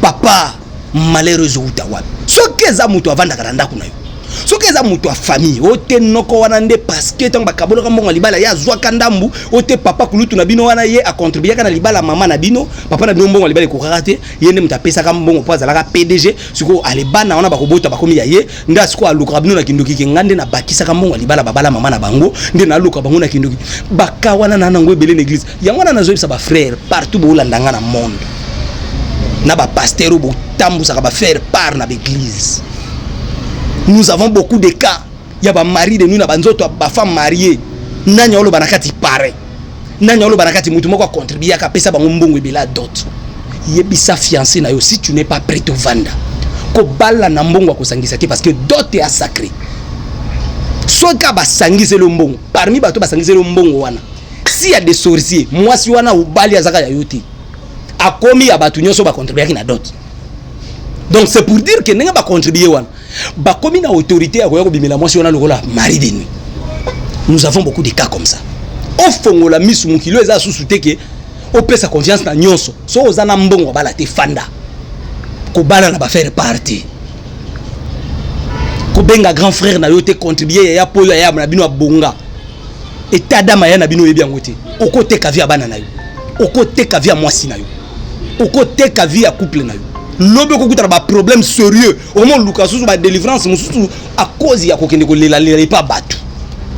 Speaker 1: papa, malheur ezowuta wapi? Soki eza moto avandaka na ndako na yo, soki eza moto ya famille oyo te, noko wana nde, parce que ntango bakabolaka mbongo ya libala, ye azwaka ndambu. Oyo te, papa kulutu na bino wana, ye acontribuaka na libala mama na bino, papa na bino, mbongo ya libala ekokaka te, ye nde moto apesaka mbongo mpo azalaka PDG. Sikoyo ale bana wana bakobota, bakomi ya ye nde. Sikoyo alukaka bino na kindoki ke nga nde nabakisaka mbongo ya libala, babala mama na bango, nde naluka bango na kindoki. Baka wana na nango ebele na église. Yango wana nazoyebisa bafrère partout boolanda nga na monde, na bapasteur oyo botambusaka bafaire part na baéglise, nous avons beaucoup de cas ya bamari de nuit na banzoto ya bafemme mariée. Nani aoloba na kati parrain? Nani aoloba na kati mutu moko acontribuaka, apesa bango mbongo ebele ya dot? Yebisa fiancé na yo: si tu n'es pas prêt, tovanda. Kobala na mbongo akosangisa te, parce que dot ya sacré. Soki basangiseli yo mbongo, parmi bato basangiseli yo mbongo wana, si ya des sorciers, mwasi wana obali azaka ya yo te, akomi ya bato nyonso bacontribuaki na dot. Donc c'est pour dire que ndenge bacontribue wana, bakomi na autorité ya koya kobimela mwasi wana lokola mari de nuit. Nous avons beaucoup de cas comme ça. Ofongola misu, mokili oyo eza susu te ke opesa confiance na nyonso. So oza na mbongo, bala te, fanda. Kobala na bafaire part te, kobenga grand frère na yo te, contribue yaya, po oyo aya na bino abonga. État d'âme aya na bino, oyebi yango te. Okoteka vie ya bana na yo, okoteka vie ya mwasi na yo, okoteka vie ya couple na yo. Lobi okokutana baproblème sérieux, okomoluka susu badélivrance mosusu à cause ya kokende kolelalela epa bato.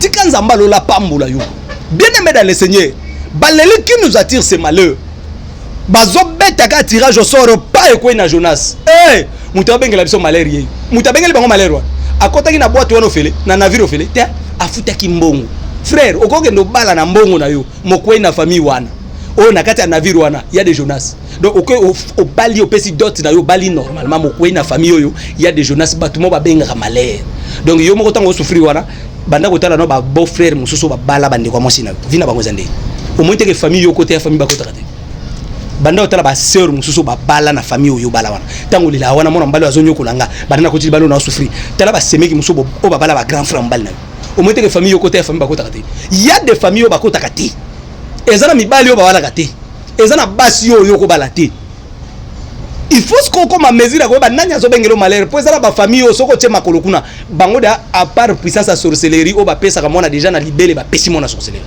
Speaker 1: Tika Nzambe alola pambola yo. Bien aimé dans le Seigneur, baleli: qui nous attire ce malheur? Bazobeta ka tirage au sort, pa ekwei na Jonas. Hey, moto abengela biso malheur, ye moto abengeli bango malheur wana. Akɔtaki na boîte wana ofele, na navire ofele te, afutaki mbongo. Frère, okokende obala na mbongo na yo, mokwei na famille wana oyo na kati ya navire wana ya de Jonas. Donc oke obali, opesi dot na yo, obali normalement, mokwei na famille oyo ya de Jonas, bato mo babengaka malheur. Donc yo moko, ntango osouffrir wana, banda kotala no ba beau frère mosusu oyo babala bandeko ya mwasi na yo, vie na bango eza ndenge omoni teke famille yoko te, ya famille bakotaka te. Banda kotala basœur mosusu oyo babala na famille oyo obala wana. Ntango olela wana, mwana mobali oyo azonyokola nga, banda nakoti libala oyo, naosouffrir. Tala basemeki mosusu oyo babala ba grand frère mobali na yo, omoni teke famille yoko te, ya famille bakotaka te. Ya de famille oyo bakotaka te, eza na mibali oyo babalaka te, eza na basi oyo okobala te. Il faut sikoyo okoma mesure ya koyeba nani azobengela malheur, mpo eza na bafamille oyo soki otie makolo kuna, bango de à part puissance ya sorcellerie oyo bapesaka mwana déjà na libele, bapesi mwana sorcellerie.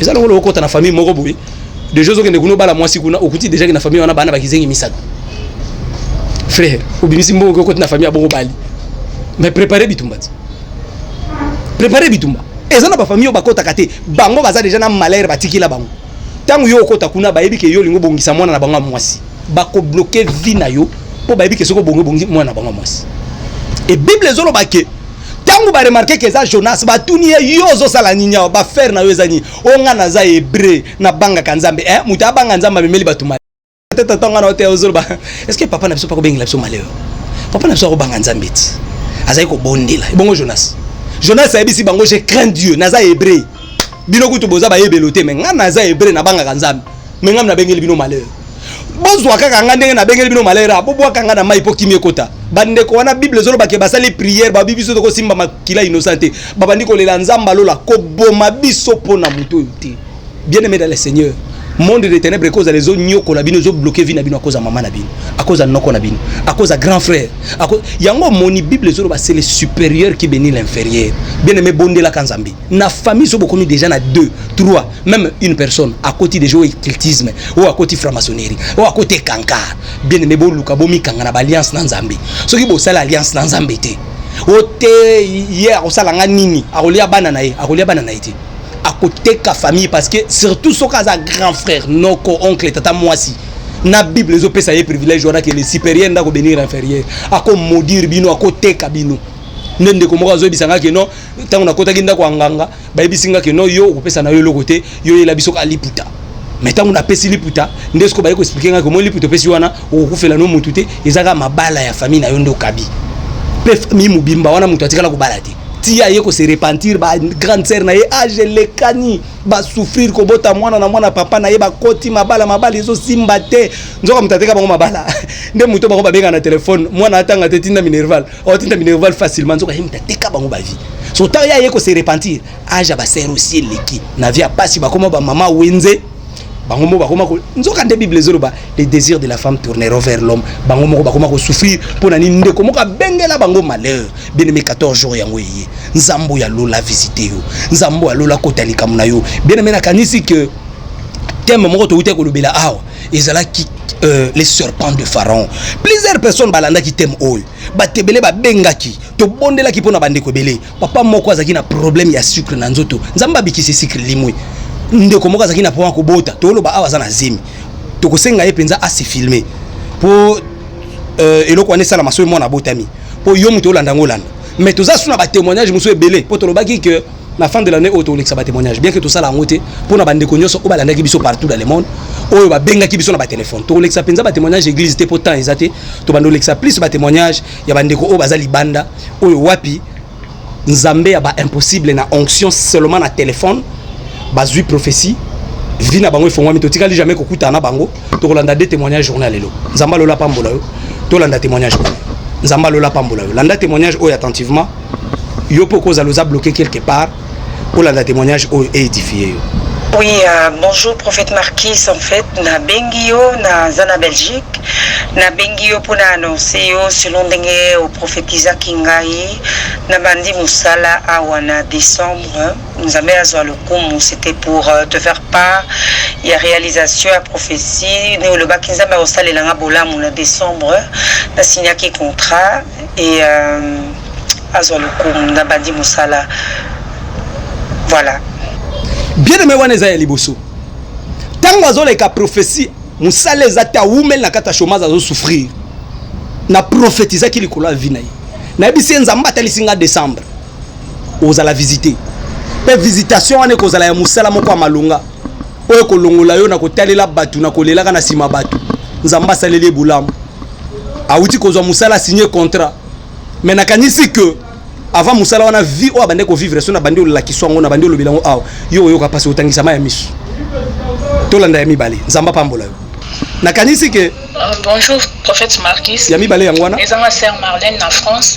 Speaker 1: Eza longo okota na famille moko boye, déjà ozokende kuna, obala mwasi kuna, okuti déjà ke na famille wana bana bakizengi misato. Frère, obimisi mbongo, okoti na famille ya bongo, bali, mais préparé bitumba ti, préparé bitumba. Eza na bafamille oyo bakotaka te, bango baza déjà na malheur batikila bango. Ntango yo okota kuna, bayebi ke yo olingi obongisa mwana na bango ya mwasi, bakobloquer vie na yo, mpo bayebi ke soki obongi, obongi mwana na bango ya mwasi. E Bible ezoloba ke ntango baremarquer ke eza Jonas, batuni ye: "Yo ozosala nini awa? Baaffaire na yo eza nini?" "O nga naza Hébreu, nabangaka Nzambe." Eh, moto abanga Nzambe amemeli bato peut-être. Ntango na te ozoloba: "Est ce que papa na biso pakobengela biso malheur? Papa na biso akobanga Nzambe ti azali kobondela." Ebongo Jonas ayebisi bango: "Je crains Dieu, naza Hébreu. Bino kutu boza bayebelo te, mais nga naza Hébreu, nabangaka Nzambe. Mais nga nabengeli bino malheur, bozwa kaka nga ndenge nabengeli bino malheur, bobwaka nga na mai mpo kimi ekota." Bandeko wana, Bible ezolobake basali prière, babi: "Biso tokosimba makila innocent te." Babandi kolela: "Nzambe alola koboma biso mpo na moto oyo te." Bien aimé dans le Seigneur, monde de ténèbres ekozala ezonyokola bino, ezobloquer vie na bino akoza mama na bino, akoza noko na bino, akoza grand frère. Yango omoni Bible ezoloba: c'est le supérieur qui bénit l'inférieur. Bien aimé, bondelaka Nzambe na famille. So bokomi déjà na 2, 3, même une personne akoti déjà oyo occultisme, oyo akoti franc-maçonnerie, oyo akoti ekankar, bien aimé, boluka bomikanga na baalliance na Nzambe. Soki bosala alliance na Nzambe te, o te, ye akosala nga nini? Akolia bana na ye, akolia bana na ye te, akoteka famille, parce que surtout soki aza grand frère, noko, oncle, tata mwasi na Bible ezopesa ye privilège wana ke le supérieur nde akobénir inférieur. Akomaudire bino, akoteka bino. Nde ndeko moko azoyebisa nga ke non, ntango nakotaki ndako ya nganga, bayebisi nga ke non, yo okopesa na yo eloko te, yo oyela biso ka liputa. Mais ntango napesi liputa, nde siko baye koexpliquer nga ke mo liputa opesi wana, okokufela no motu te, eza kaka mabala ya famille na yo nde okabi. Mpe famille mobimba wana, moto atikala kobala te ti aye kose repentir. Ba grande sœur na ye, age elekani, basouffrir kobota mwana na mwana papa na ye, bakoti mabala, mabala ezosimba te. Nzoka moto ateka bango mabala nde moto bango babenga na telefone: "Mwana atanga te, tinda minerval." Otinda minerval facilement. Nzoka ye moto ateka bango bavie. So ntango ye aye kose repentir, age ya basœur osi eleki na vie ya pasi, bakoma bamama wenze. Bango moko bakoma nzoka nde Bible ezoloba: "Les désirs de la femme tourneront vers l'homme." Bango moko bakoma kosouffrir mpo na nini? Ndeko moko abengela bango malheur. Bien aimé, 14 jours yango eye, Nzambe ya lola visite yo, Nzambe ya lola kota likambo na yo. Bien aimé, nakanisi ke thème moko touti kolobela awa ezalaki les serpents de Pharaon. Plusieurs personnes balandaki thème oyo, bato ebele babengaki, tobondelaki mpo na bandeko ebele. Papa moko azalaki na problème ya sucre na nzoto, Nzambe abikisi, sucre limwe. Ndeko moko azalaki na problème ya kobota, toloba awa aza na zemi, tokosenga ye mpenza ase filmer mpo eloko wana esalama soki mwana abotami, mpo yo moto olanda yango, olanda. Mais toza su na batémoignage mosusu ebele, mpo tolobaki ke na fin de l'année oyo tolekisa batémoignage, bien que tosala yango te. Mpo na bandeko nyonso oyo balandaki biso partout dans le monde, oyo babengaki biso na batelefone, tokolekisa mpenza batémoignage église te, mpo temps eza te. Tobanda olekisa plus batémoignage ya bandeko oyo baza libanda, oyo wapi Nzambe ya baimpossible na onction seulement na telefone bazwi prophétie, vie na bango efongwami. Totikali jamais kokutana na bango. Tokolanda de témoignage journée ya lelo. Nzambe alola pambola yo. Tolanda témoignage oyo. Nzambe alola pambola yo. Landa témoignage oyo attentivement. Yo mpo okozala oza bloqué quelque part, olanda témoignage oyo eédifie yo.
Speaker 4: Oui, bonjour prophète Marquis. En fait, na bengi yo na za na Belgique. Na bengi yo mpona annoncer yo selon ndenge oprophétisaki ngai, na bandi mosala awa na décembre. Nzambe azwa lokumu. C'était pour te faire part ya réalisation ya prophétie nde olobaki Nzambe akosalelanga bolamu na décembre. Nasignaki contrat et azwa lokumu, na bandi mosala. Voilà.
Speaker 1: Bien aimé, wana eza ya liboso. Ntango azoleka prophétie Mosala eza te, awumeli na kati ya chômage, azosouffrir. Na prophétisaki likolo ya vie na ye, nayebisi ye Nzambe atalisi nga décembre ozala visite, mpe visitation wana ekozala ya mosala moko ya malonga oyo ekolongola yo na kotalela bato, na kolelaka na nsima bato. Nzambe asaleli ye bolamu, awuti kozwa mosala, asigné contrat. Mais nakanisi que avant mosala wana, vie oyo abandi kovivre, so na bandi olakisa yango, na bandi olobela yango awa, yo oyoka mpasi, otangisama ya miso. Tolanda ya mibale. Nzambe apambola yo. Nakanisi ke
Speaker 5: Bonjour prophète Marquis.
Speaker 1: Ya mibale yango wana.
Speaker 5: Ezanga sœur Marlène na France.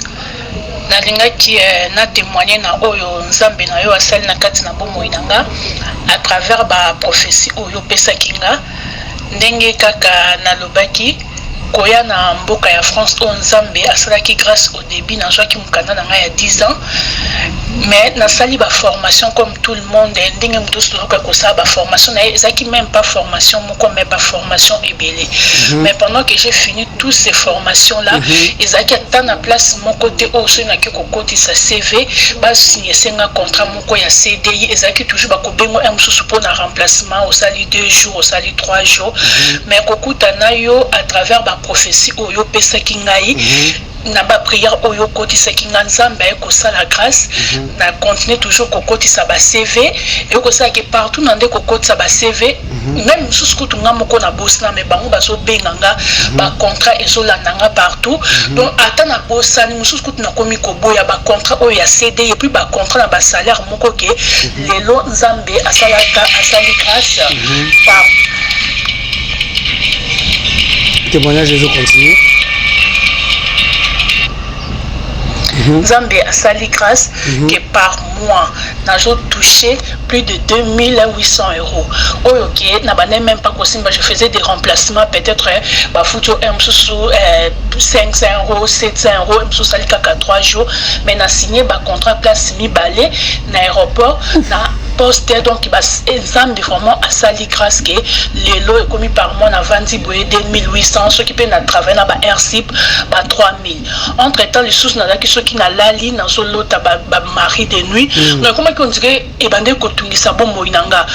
Speaker 5: Nalingaki na témoigner na oyo Nzambe na yo asali na kati na bomoi na nga à travers ba prophétie oyo opesaki nga. Ndenge kaka nalobaki koya na mboka ya France oyo, Nzambe asalaki grâce. Au début nazwaki mokanda na ngai ya 10 ans, mais nasali baformation comme tout le monde. Ndenge moto nyonso tozoka kosala baformation na ye, ezalaki même pas formation moko, mais baformation ebele. Mais pendant que j'ai fini toutes ces formations là, ezalaki ata na place moko te oyo soki naki kokotisa CV, basigne nga contrat moko ya CDI. Ezalaki toujours bakobengo un mosusu mpona remplacement, osali 2 jours, osali 3 jours. Mais kokuta na yo à travers baprophétie oyo opesaki ngai, na baprière oyo okotisaki nga, Nzambe aye kosala grâce. Na continue toujours kokotisa ba CV, eyo kosalaki partout na nde kokotisa ba CV. Même mosusu kutu nga moko na bosana, mais bango bazobenga nga, bacontrat ezolanda nga partout. Donc ata na bosani, mosusu kutu nakomi koboya bacontrat oyo ya CDI, et puis bacontrat na basalaire moko ke lelo Nzambe asalaka, asali grâce par
Speaker 1: Témoignage ezocontinue.
Speaker 5: Nzambe asali grâce que par mois nazotoucher plus de 2800 € oyo ke na bandai même pas kosimba. Je faisais des remplacements, peut-être bafuti oyo mosusu 500 €, 700 €, mosusu osali kaka 3 jours, mais na signé bacontrat place mibale na aéroport, na poste. Donc Nzambe vraiment asali grâce ke lelo ekomi par mois navandi boye 2800, soki mpe na travaille na ba rcip ba 3000. Entre temps lisusu nazalaki, soki nalali, nazolota bamari de nuit. Donc ekomaki on dirait ebandeki kotungisa bomoi na nga.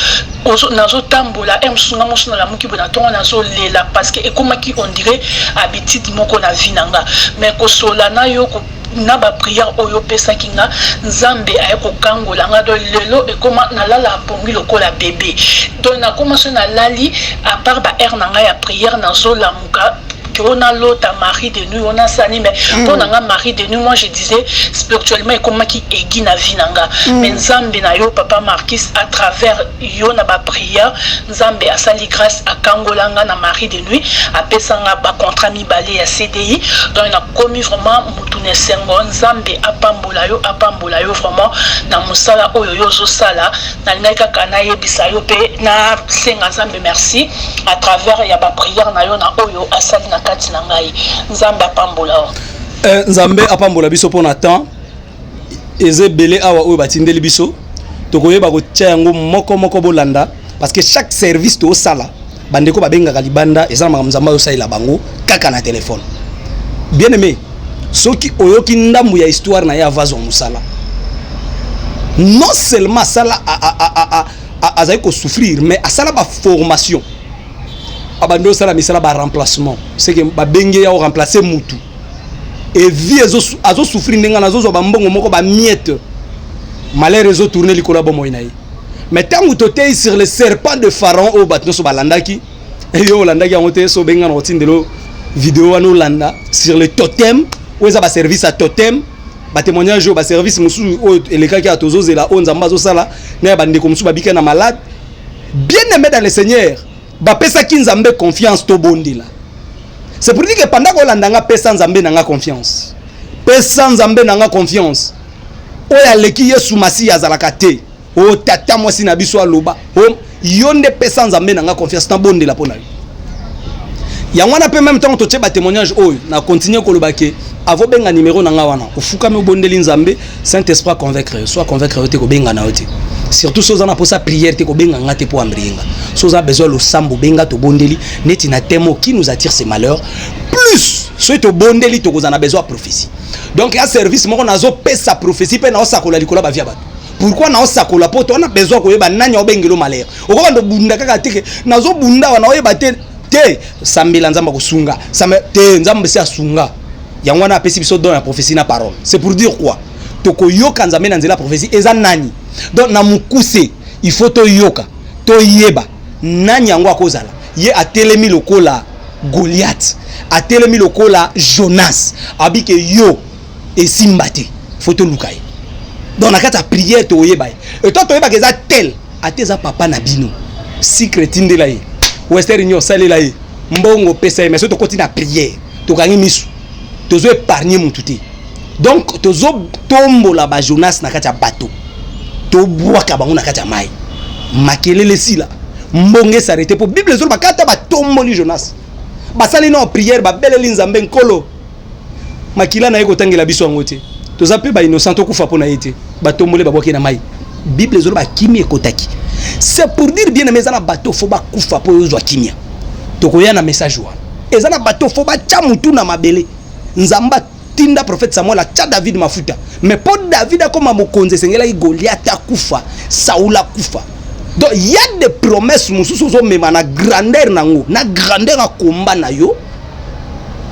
Speaker 5: Nazotambola e mosusu nga mosusu nalamuki boye na ntongo, nazolela parce que ekomaki on dirait habitude moko na vie na nga. Mais kosola na yo na baprière oyo opesaki nga, Nzambe aye kokangola nga. Donc lelo ekoma nalala pongi lokola bébé. Donc nakoma so nalali, à part baheure na ngai ya prière, nazolamuka ke o nalota mari de nuit, ona sani. Mais mpo na nga, mari de nuit, moi je disais spirituellement ekomaki egi na vie na nga. Mais Nzambe na yo, papa Marquis, à travers yo na baprière, Nzambe asali grâce, akangola nga na mari de nuit, apesa nga bacontrat mibale ya CDI. Donc nakomi vraiment mutu na esengo. Nzambe apambola yo, apambola yo vraiment na mosala oyo yo ozosala. Nalingaki kaka nayebisa yo mpe nasenga Nzambe merci à travers ya baprière na yo na oyo asali na kati na ngai. Nzambe apambola yo.
Speaker 1: Nzambe apambola biso. Mpo na temps, eza ebele awa oyo batindeli biso, tokoyeba kotia yango moko moko. Bolanda, parce que chaque service toosala, bandeko babengaka libanda, eza na makambo Nzambe azosalela bango kaka na telefone. Bien aimé, soki oyoki ndambu ya histoire na ye avazwa mosala, non seulement asala, azali kosouffrir, mais asala baformation, abandi osala misala baremplacement, seke babenge ya oremplace mutu evi, azosouffrir ndenge wana, azozwa bambongo moko bamiettes, malheur ezotourne likolo ya bomoi na ye. Mais ntango totei sur le serpent de Pharaon oyo bato nyonso balandaki, yo olandaki yango te, so obenga na kotindelo video wana olanda sur le totem oyo eza baservice ya totem, batémoignage oyo, baservice mosusu oyo elekaki ya tozozela oyo Nzambe azosala na ya bandeko mosusu babika na malade. Bien aimé dans le Seigneur, bapesaki Nzambe confiance, tobondela. C'est pour dire que pendant kolanda nga, pesa Nzambe na nga confiance, pesa Nzambe na nga confiance. Oyo aleki Yesu Masiya azalaka te. Oyo tata mwasi na biso aloba, yo nde pesa Nzambe na nga confiance, nabondela mpo na yo. Yango wana mpe même ntango totie batémoignage oyo, na continue koloba ke avobenga numéro na nga wana, ofukami, obondeli Nzambe, Saint Esprit aconvaincre yo. So aconvaincre yo te, kobenga na yo te. Surtout so oza na mposa prière te, kobenga nga te mpo ambrie nga. So oza besoin losambo, benga, tobondeli neti na thème qui nous attire ces malheurs. Plus soki tobondeli, tokozala na besoin ya prophétie. Donc ya service moko nazopesa prophétie mpe naosakola likolo ya bavie ya bato. Pourquoi naosakola? Mpo towana besoin koyeba nani aobengela malheur. Okobanda obunda kaka te ke nazobunda wana, oyeba te. Te, sambela, Nzambe akosunga. Sambe te, Nzambe si asunga. Yango wana apesi biso don ya prophétie na parole. C'est pour dire quoi? Tokoyoka Nzambe na nzela ya prophétie. Eza nani? Donc na mokuse, il faut toyoka, toyeba nani yango akozala. Ye atelemi lokola Goliath, atelemi lokola Jonas, abike yo esimba te. Faut toluka ye. Donc na kati ya prière toyeba ye. Eto toyebaka eza tel, ate eza papa na bino, secret etindela ye, Western Union osalela ye mbongo, opesa ye. Mais soki tokoti na prière, tokangi misu, tozo épargne mutu te. Donc tozotombola bajonas na kati ya bato, tobwaka bango na kati ya mai, makelele esila, mbongo esarrêter. Mpo Bible ezoloba kata batomboli Jonas, basali na prière, babeleli Nzambe, Nkolo, makila na ye kotangela biso yango te, toza mpe bainnocent, tokufa mpo na ye te. Batomboli, babwaki na mai. Bible ezoloba kimia ekotaki. C'est pour dire, bien aimé, eza na bato faut bakufa mpo ozwa kimia. Tokoya na message wana. Eza na bato faut batya mutu na mabele. Nzambe atinda prophète Samuel atya David mafuta, mais mpo David akoma mokonzi, esengelaki Goliath akufa, Saul akufa. Donc y a des promesses mosusu ozomema na grandeur nango, na grandeur akomba na yo.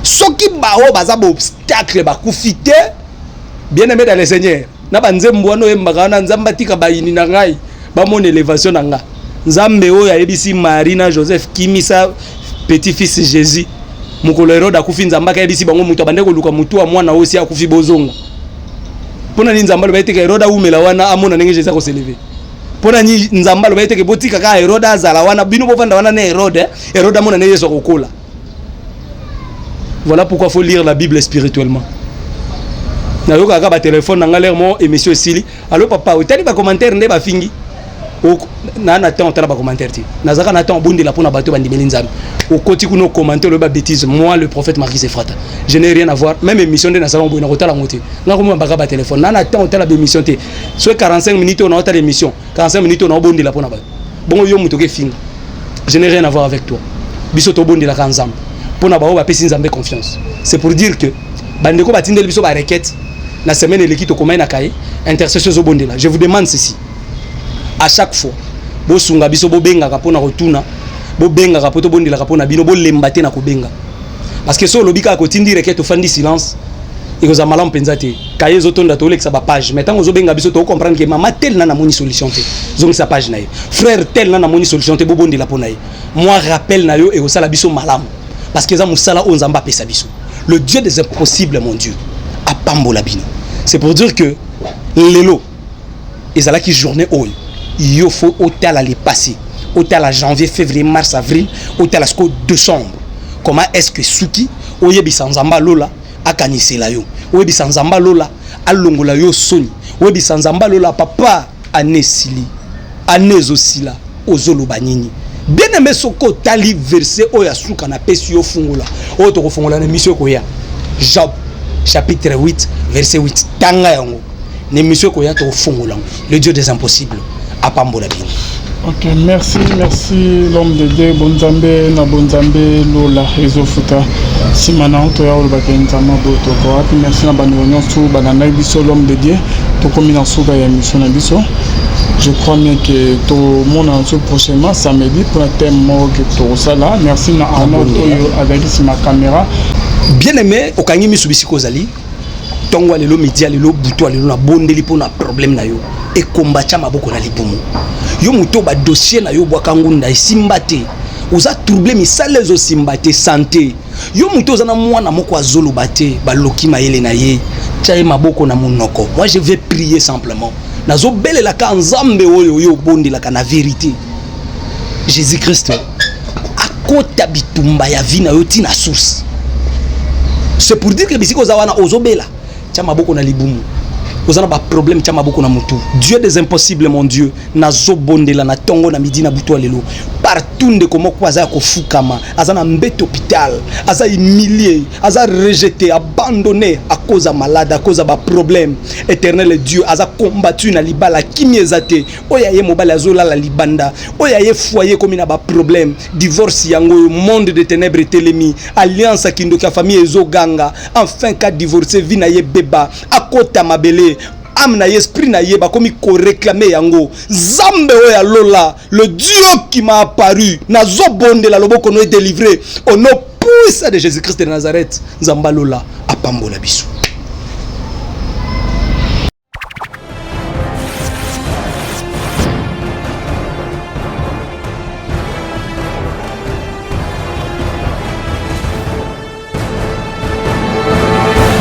Speaker 1: Soki bao baza baobstacle bakufi te, bien aimé dans le Seigneur, na banzembo wana oyembaka wana, Nzambe atika bayini na ngai bamona élévation na nga. Nzambe oyo ayebisi Marie na Joseph: "Kimisa petit fils Jésus." Mokolo Herode akufi, Nzambe akayebisi bango: "Moto abande koluka motu ya mwana oyo si akufi, bozonga." Mpo na nini Nzambe aloba eteke Herode awumela wana, amona ndenge Jésus akos'élever? Mpo na nini Nzambe aloba eteke botika kaka Herode azala wana, bino bovanda wana na Herode, Herode amona ndenge Yesu akokola? Voilà pourquoi faut lire la Bible spirituellement. Nayokaka kaka batelefone na nga lere mo émission esili: "Allo papa, otali bacommentaire nde bafingi." Na temps otala bacommentaire te, nazalaka na temps obondela mpona bato bandimeli Nzambe. Okoti kuna, ocommenter, olobi babêtise. Moi, le prophète Marquis Efrata, je n'ai rien à voir. Même émission nde nasala boye, na kotala yango te. Nga komona baka batelefone na temps otala baémission te. Soki 45 minutes oyo naotala émission, 45 minutes oyo naobondela mpona bato. Bongo yo moto okefinga, je n'ai rien à voir avec toi. Biso tobondelaka Nzambe mpona bango bapesi Nzambe confiance. C'est pour dire que bandeko batindeli biso barequête na semaine eleki, tokomai na kaye intercession, ezobondela. Je vous demande ceci: à chaque fois bosunga biso, bobengaka mpona kotuna, bobengaka mpo tobondelaka mpona bino. Bolemba te na kobenga, parce que so olobi kaka kotindi requête, ofandi silence, ekozala malamu mpenza te. Kaye ezotonda, tolekisa bapage. Mais ntango ozobenga biso, tokocomprendre ke mama tel na namoni solution te, zongisa page na ye. Frère tel na namoni solution te, bobondela mpo na ye. Mwa rappel na yo ekosala biso malamu, parce que eza mosala oyo Nzambe apesa biso. Le Dieu des impossibles, mon Dieu, apambola bino. C'est pour dire que lelo ezalaki journée oyo yo faut otala le passé, otala janvier, février, mars, avril, otala sikoyo décembre, comment est-ce que suki oyebisa Nzambe alola akanisela yo, oyebisa Nzambe alola alongola yo soni, oyebisa Nzambe alola: "Papa, ane esili, ane ezosila, ozoloba nini?" Bien aimé, soki otali verset oyo ya suka napesi yo, fungola oyo tokofongola na émission ekoya, Job chapitre 8 verset 8. Tanga yango na émission ekoya, tokofongola yango. Le Dieu des impossibles apambola bino.
Speaker 2: Ok, merci, merci l'homme de Dieu. Bonzambe na bonzambe, lola ezofuta. Nsima na toya kolobaka Nzambe botoko wapi. Merci na bandeko nyonso balandaki biso. L'homme de Dieu, tokomi na suka ya émission na biso. Je crois bien que tomona biso prochainement samedi mpona thème moko ke tokosala. Merci na Arnold oyo azalaki nsima caméra.
Speaker 1: Bien aimé, okangi miso bisika ozali, ntongo ya lelo, midi ya lelo, butu ya lelo, nabondeli mpona problème na yo ekomba. Tia maboko na libumu. Yo moto badossier na yo obwaka ngunda, esimba te, oza trouble, misala ezosimba te, santé. Yo moto oza na mwana moko azoloba te, baloki mayele na ye, tia ye maboko na monoko. Moi, je vais prier simplement. Nazobelelaka Nzambe oyo oyo obondelaka na vérité, Jésus Christ, akota bitumba ya vie na yo ntina source. C'est pour dire que bisika oza wana, ozobela, tia maboko na libumu. Oza na baproblème, tia maboko na motu. Dieu des impossibles, mon Dieu, nazobondela na ntongo, na midi, na butu ya lelo, partout ndeko moko aza ya kofukama, aza na mbeto hôpital, aza humilié, aza rejeté, abandonné à cause ya malade, à cause ya baproblème. Éternel Dieu, aza combattu na libala, kimi eza te. Oyo aye mobali azolala libanda, oyo aye foyer ekomi na baproblème, divorce. Yango oyo monde de ténèbre etelemi, alliance ya kindoki ya famille ezoganga, enfin ka divorce, vie na ye beba, akota mabele.
Speaker 3: Âme na ye, esprit na ye bakomi koréclamer yango. Nzambe oyo ya lola, le Dieu qui m'a apparu, nazobondela loboko no edélivre au nom puissant de Jésus Christ de Nazareth. Nzambe alola apambola biso.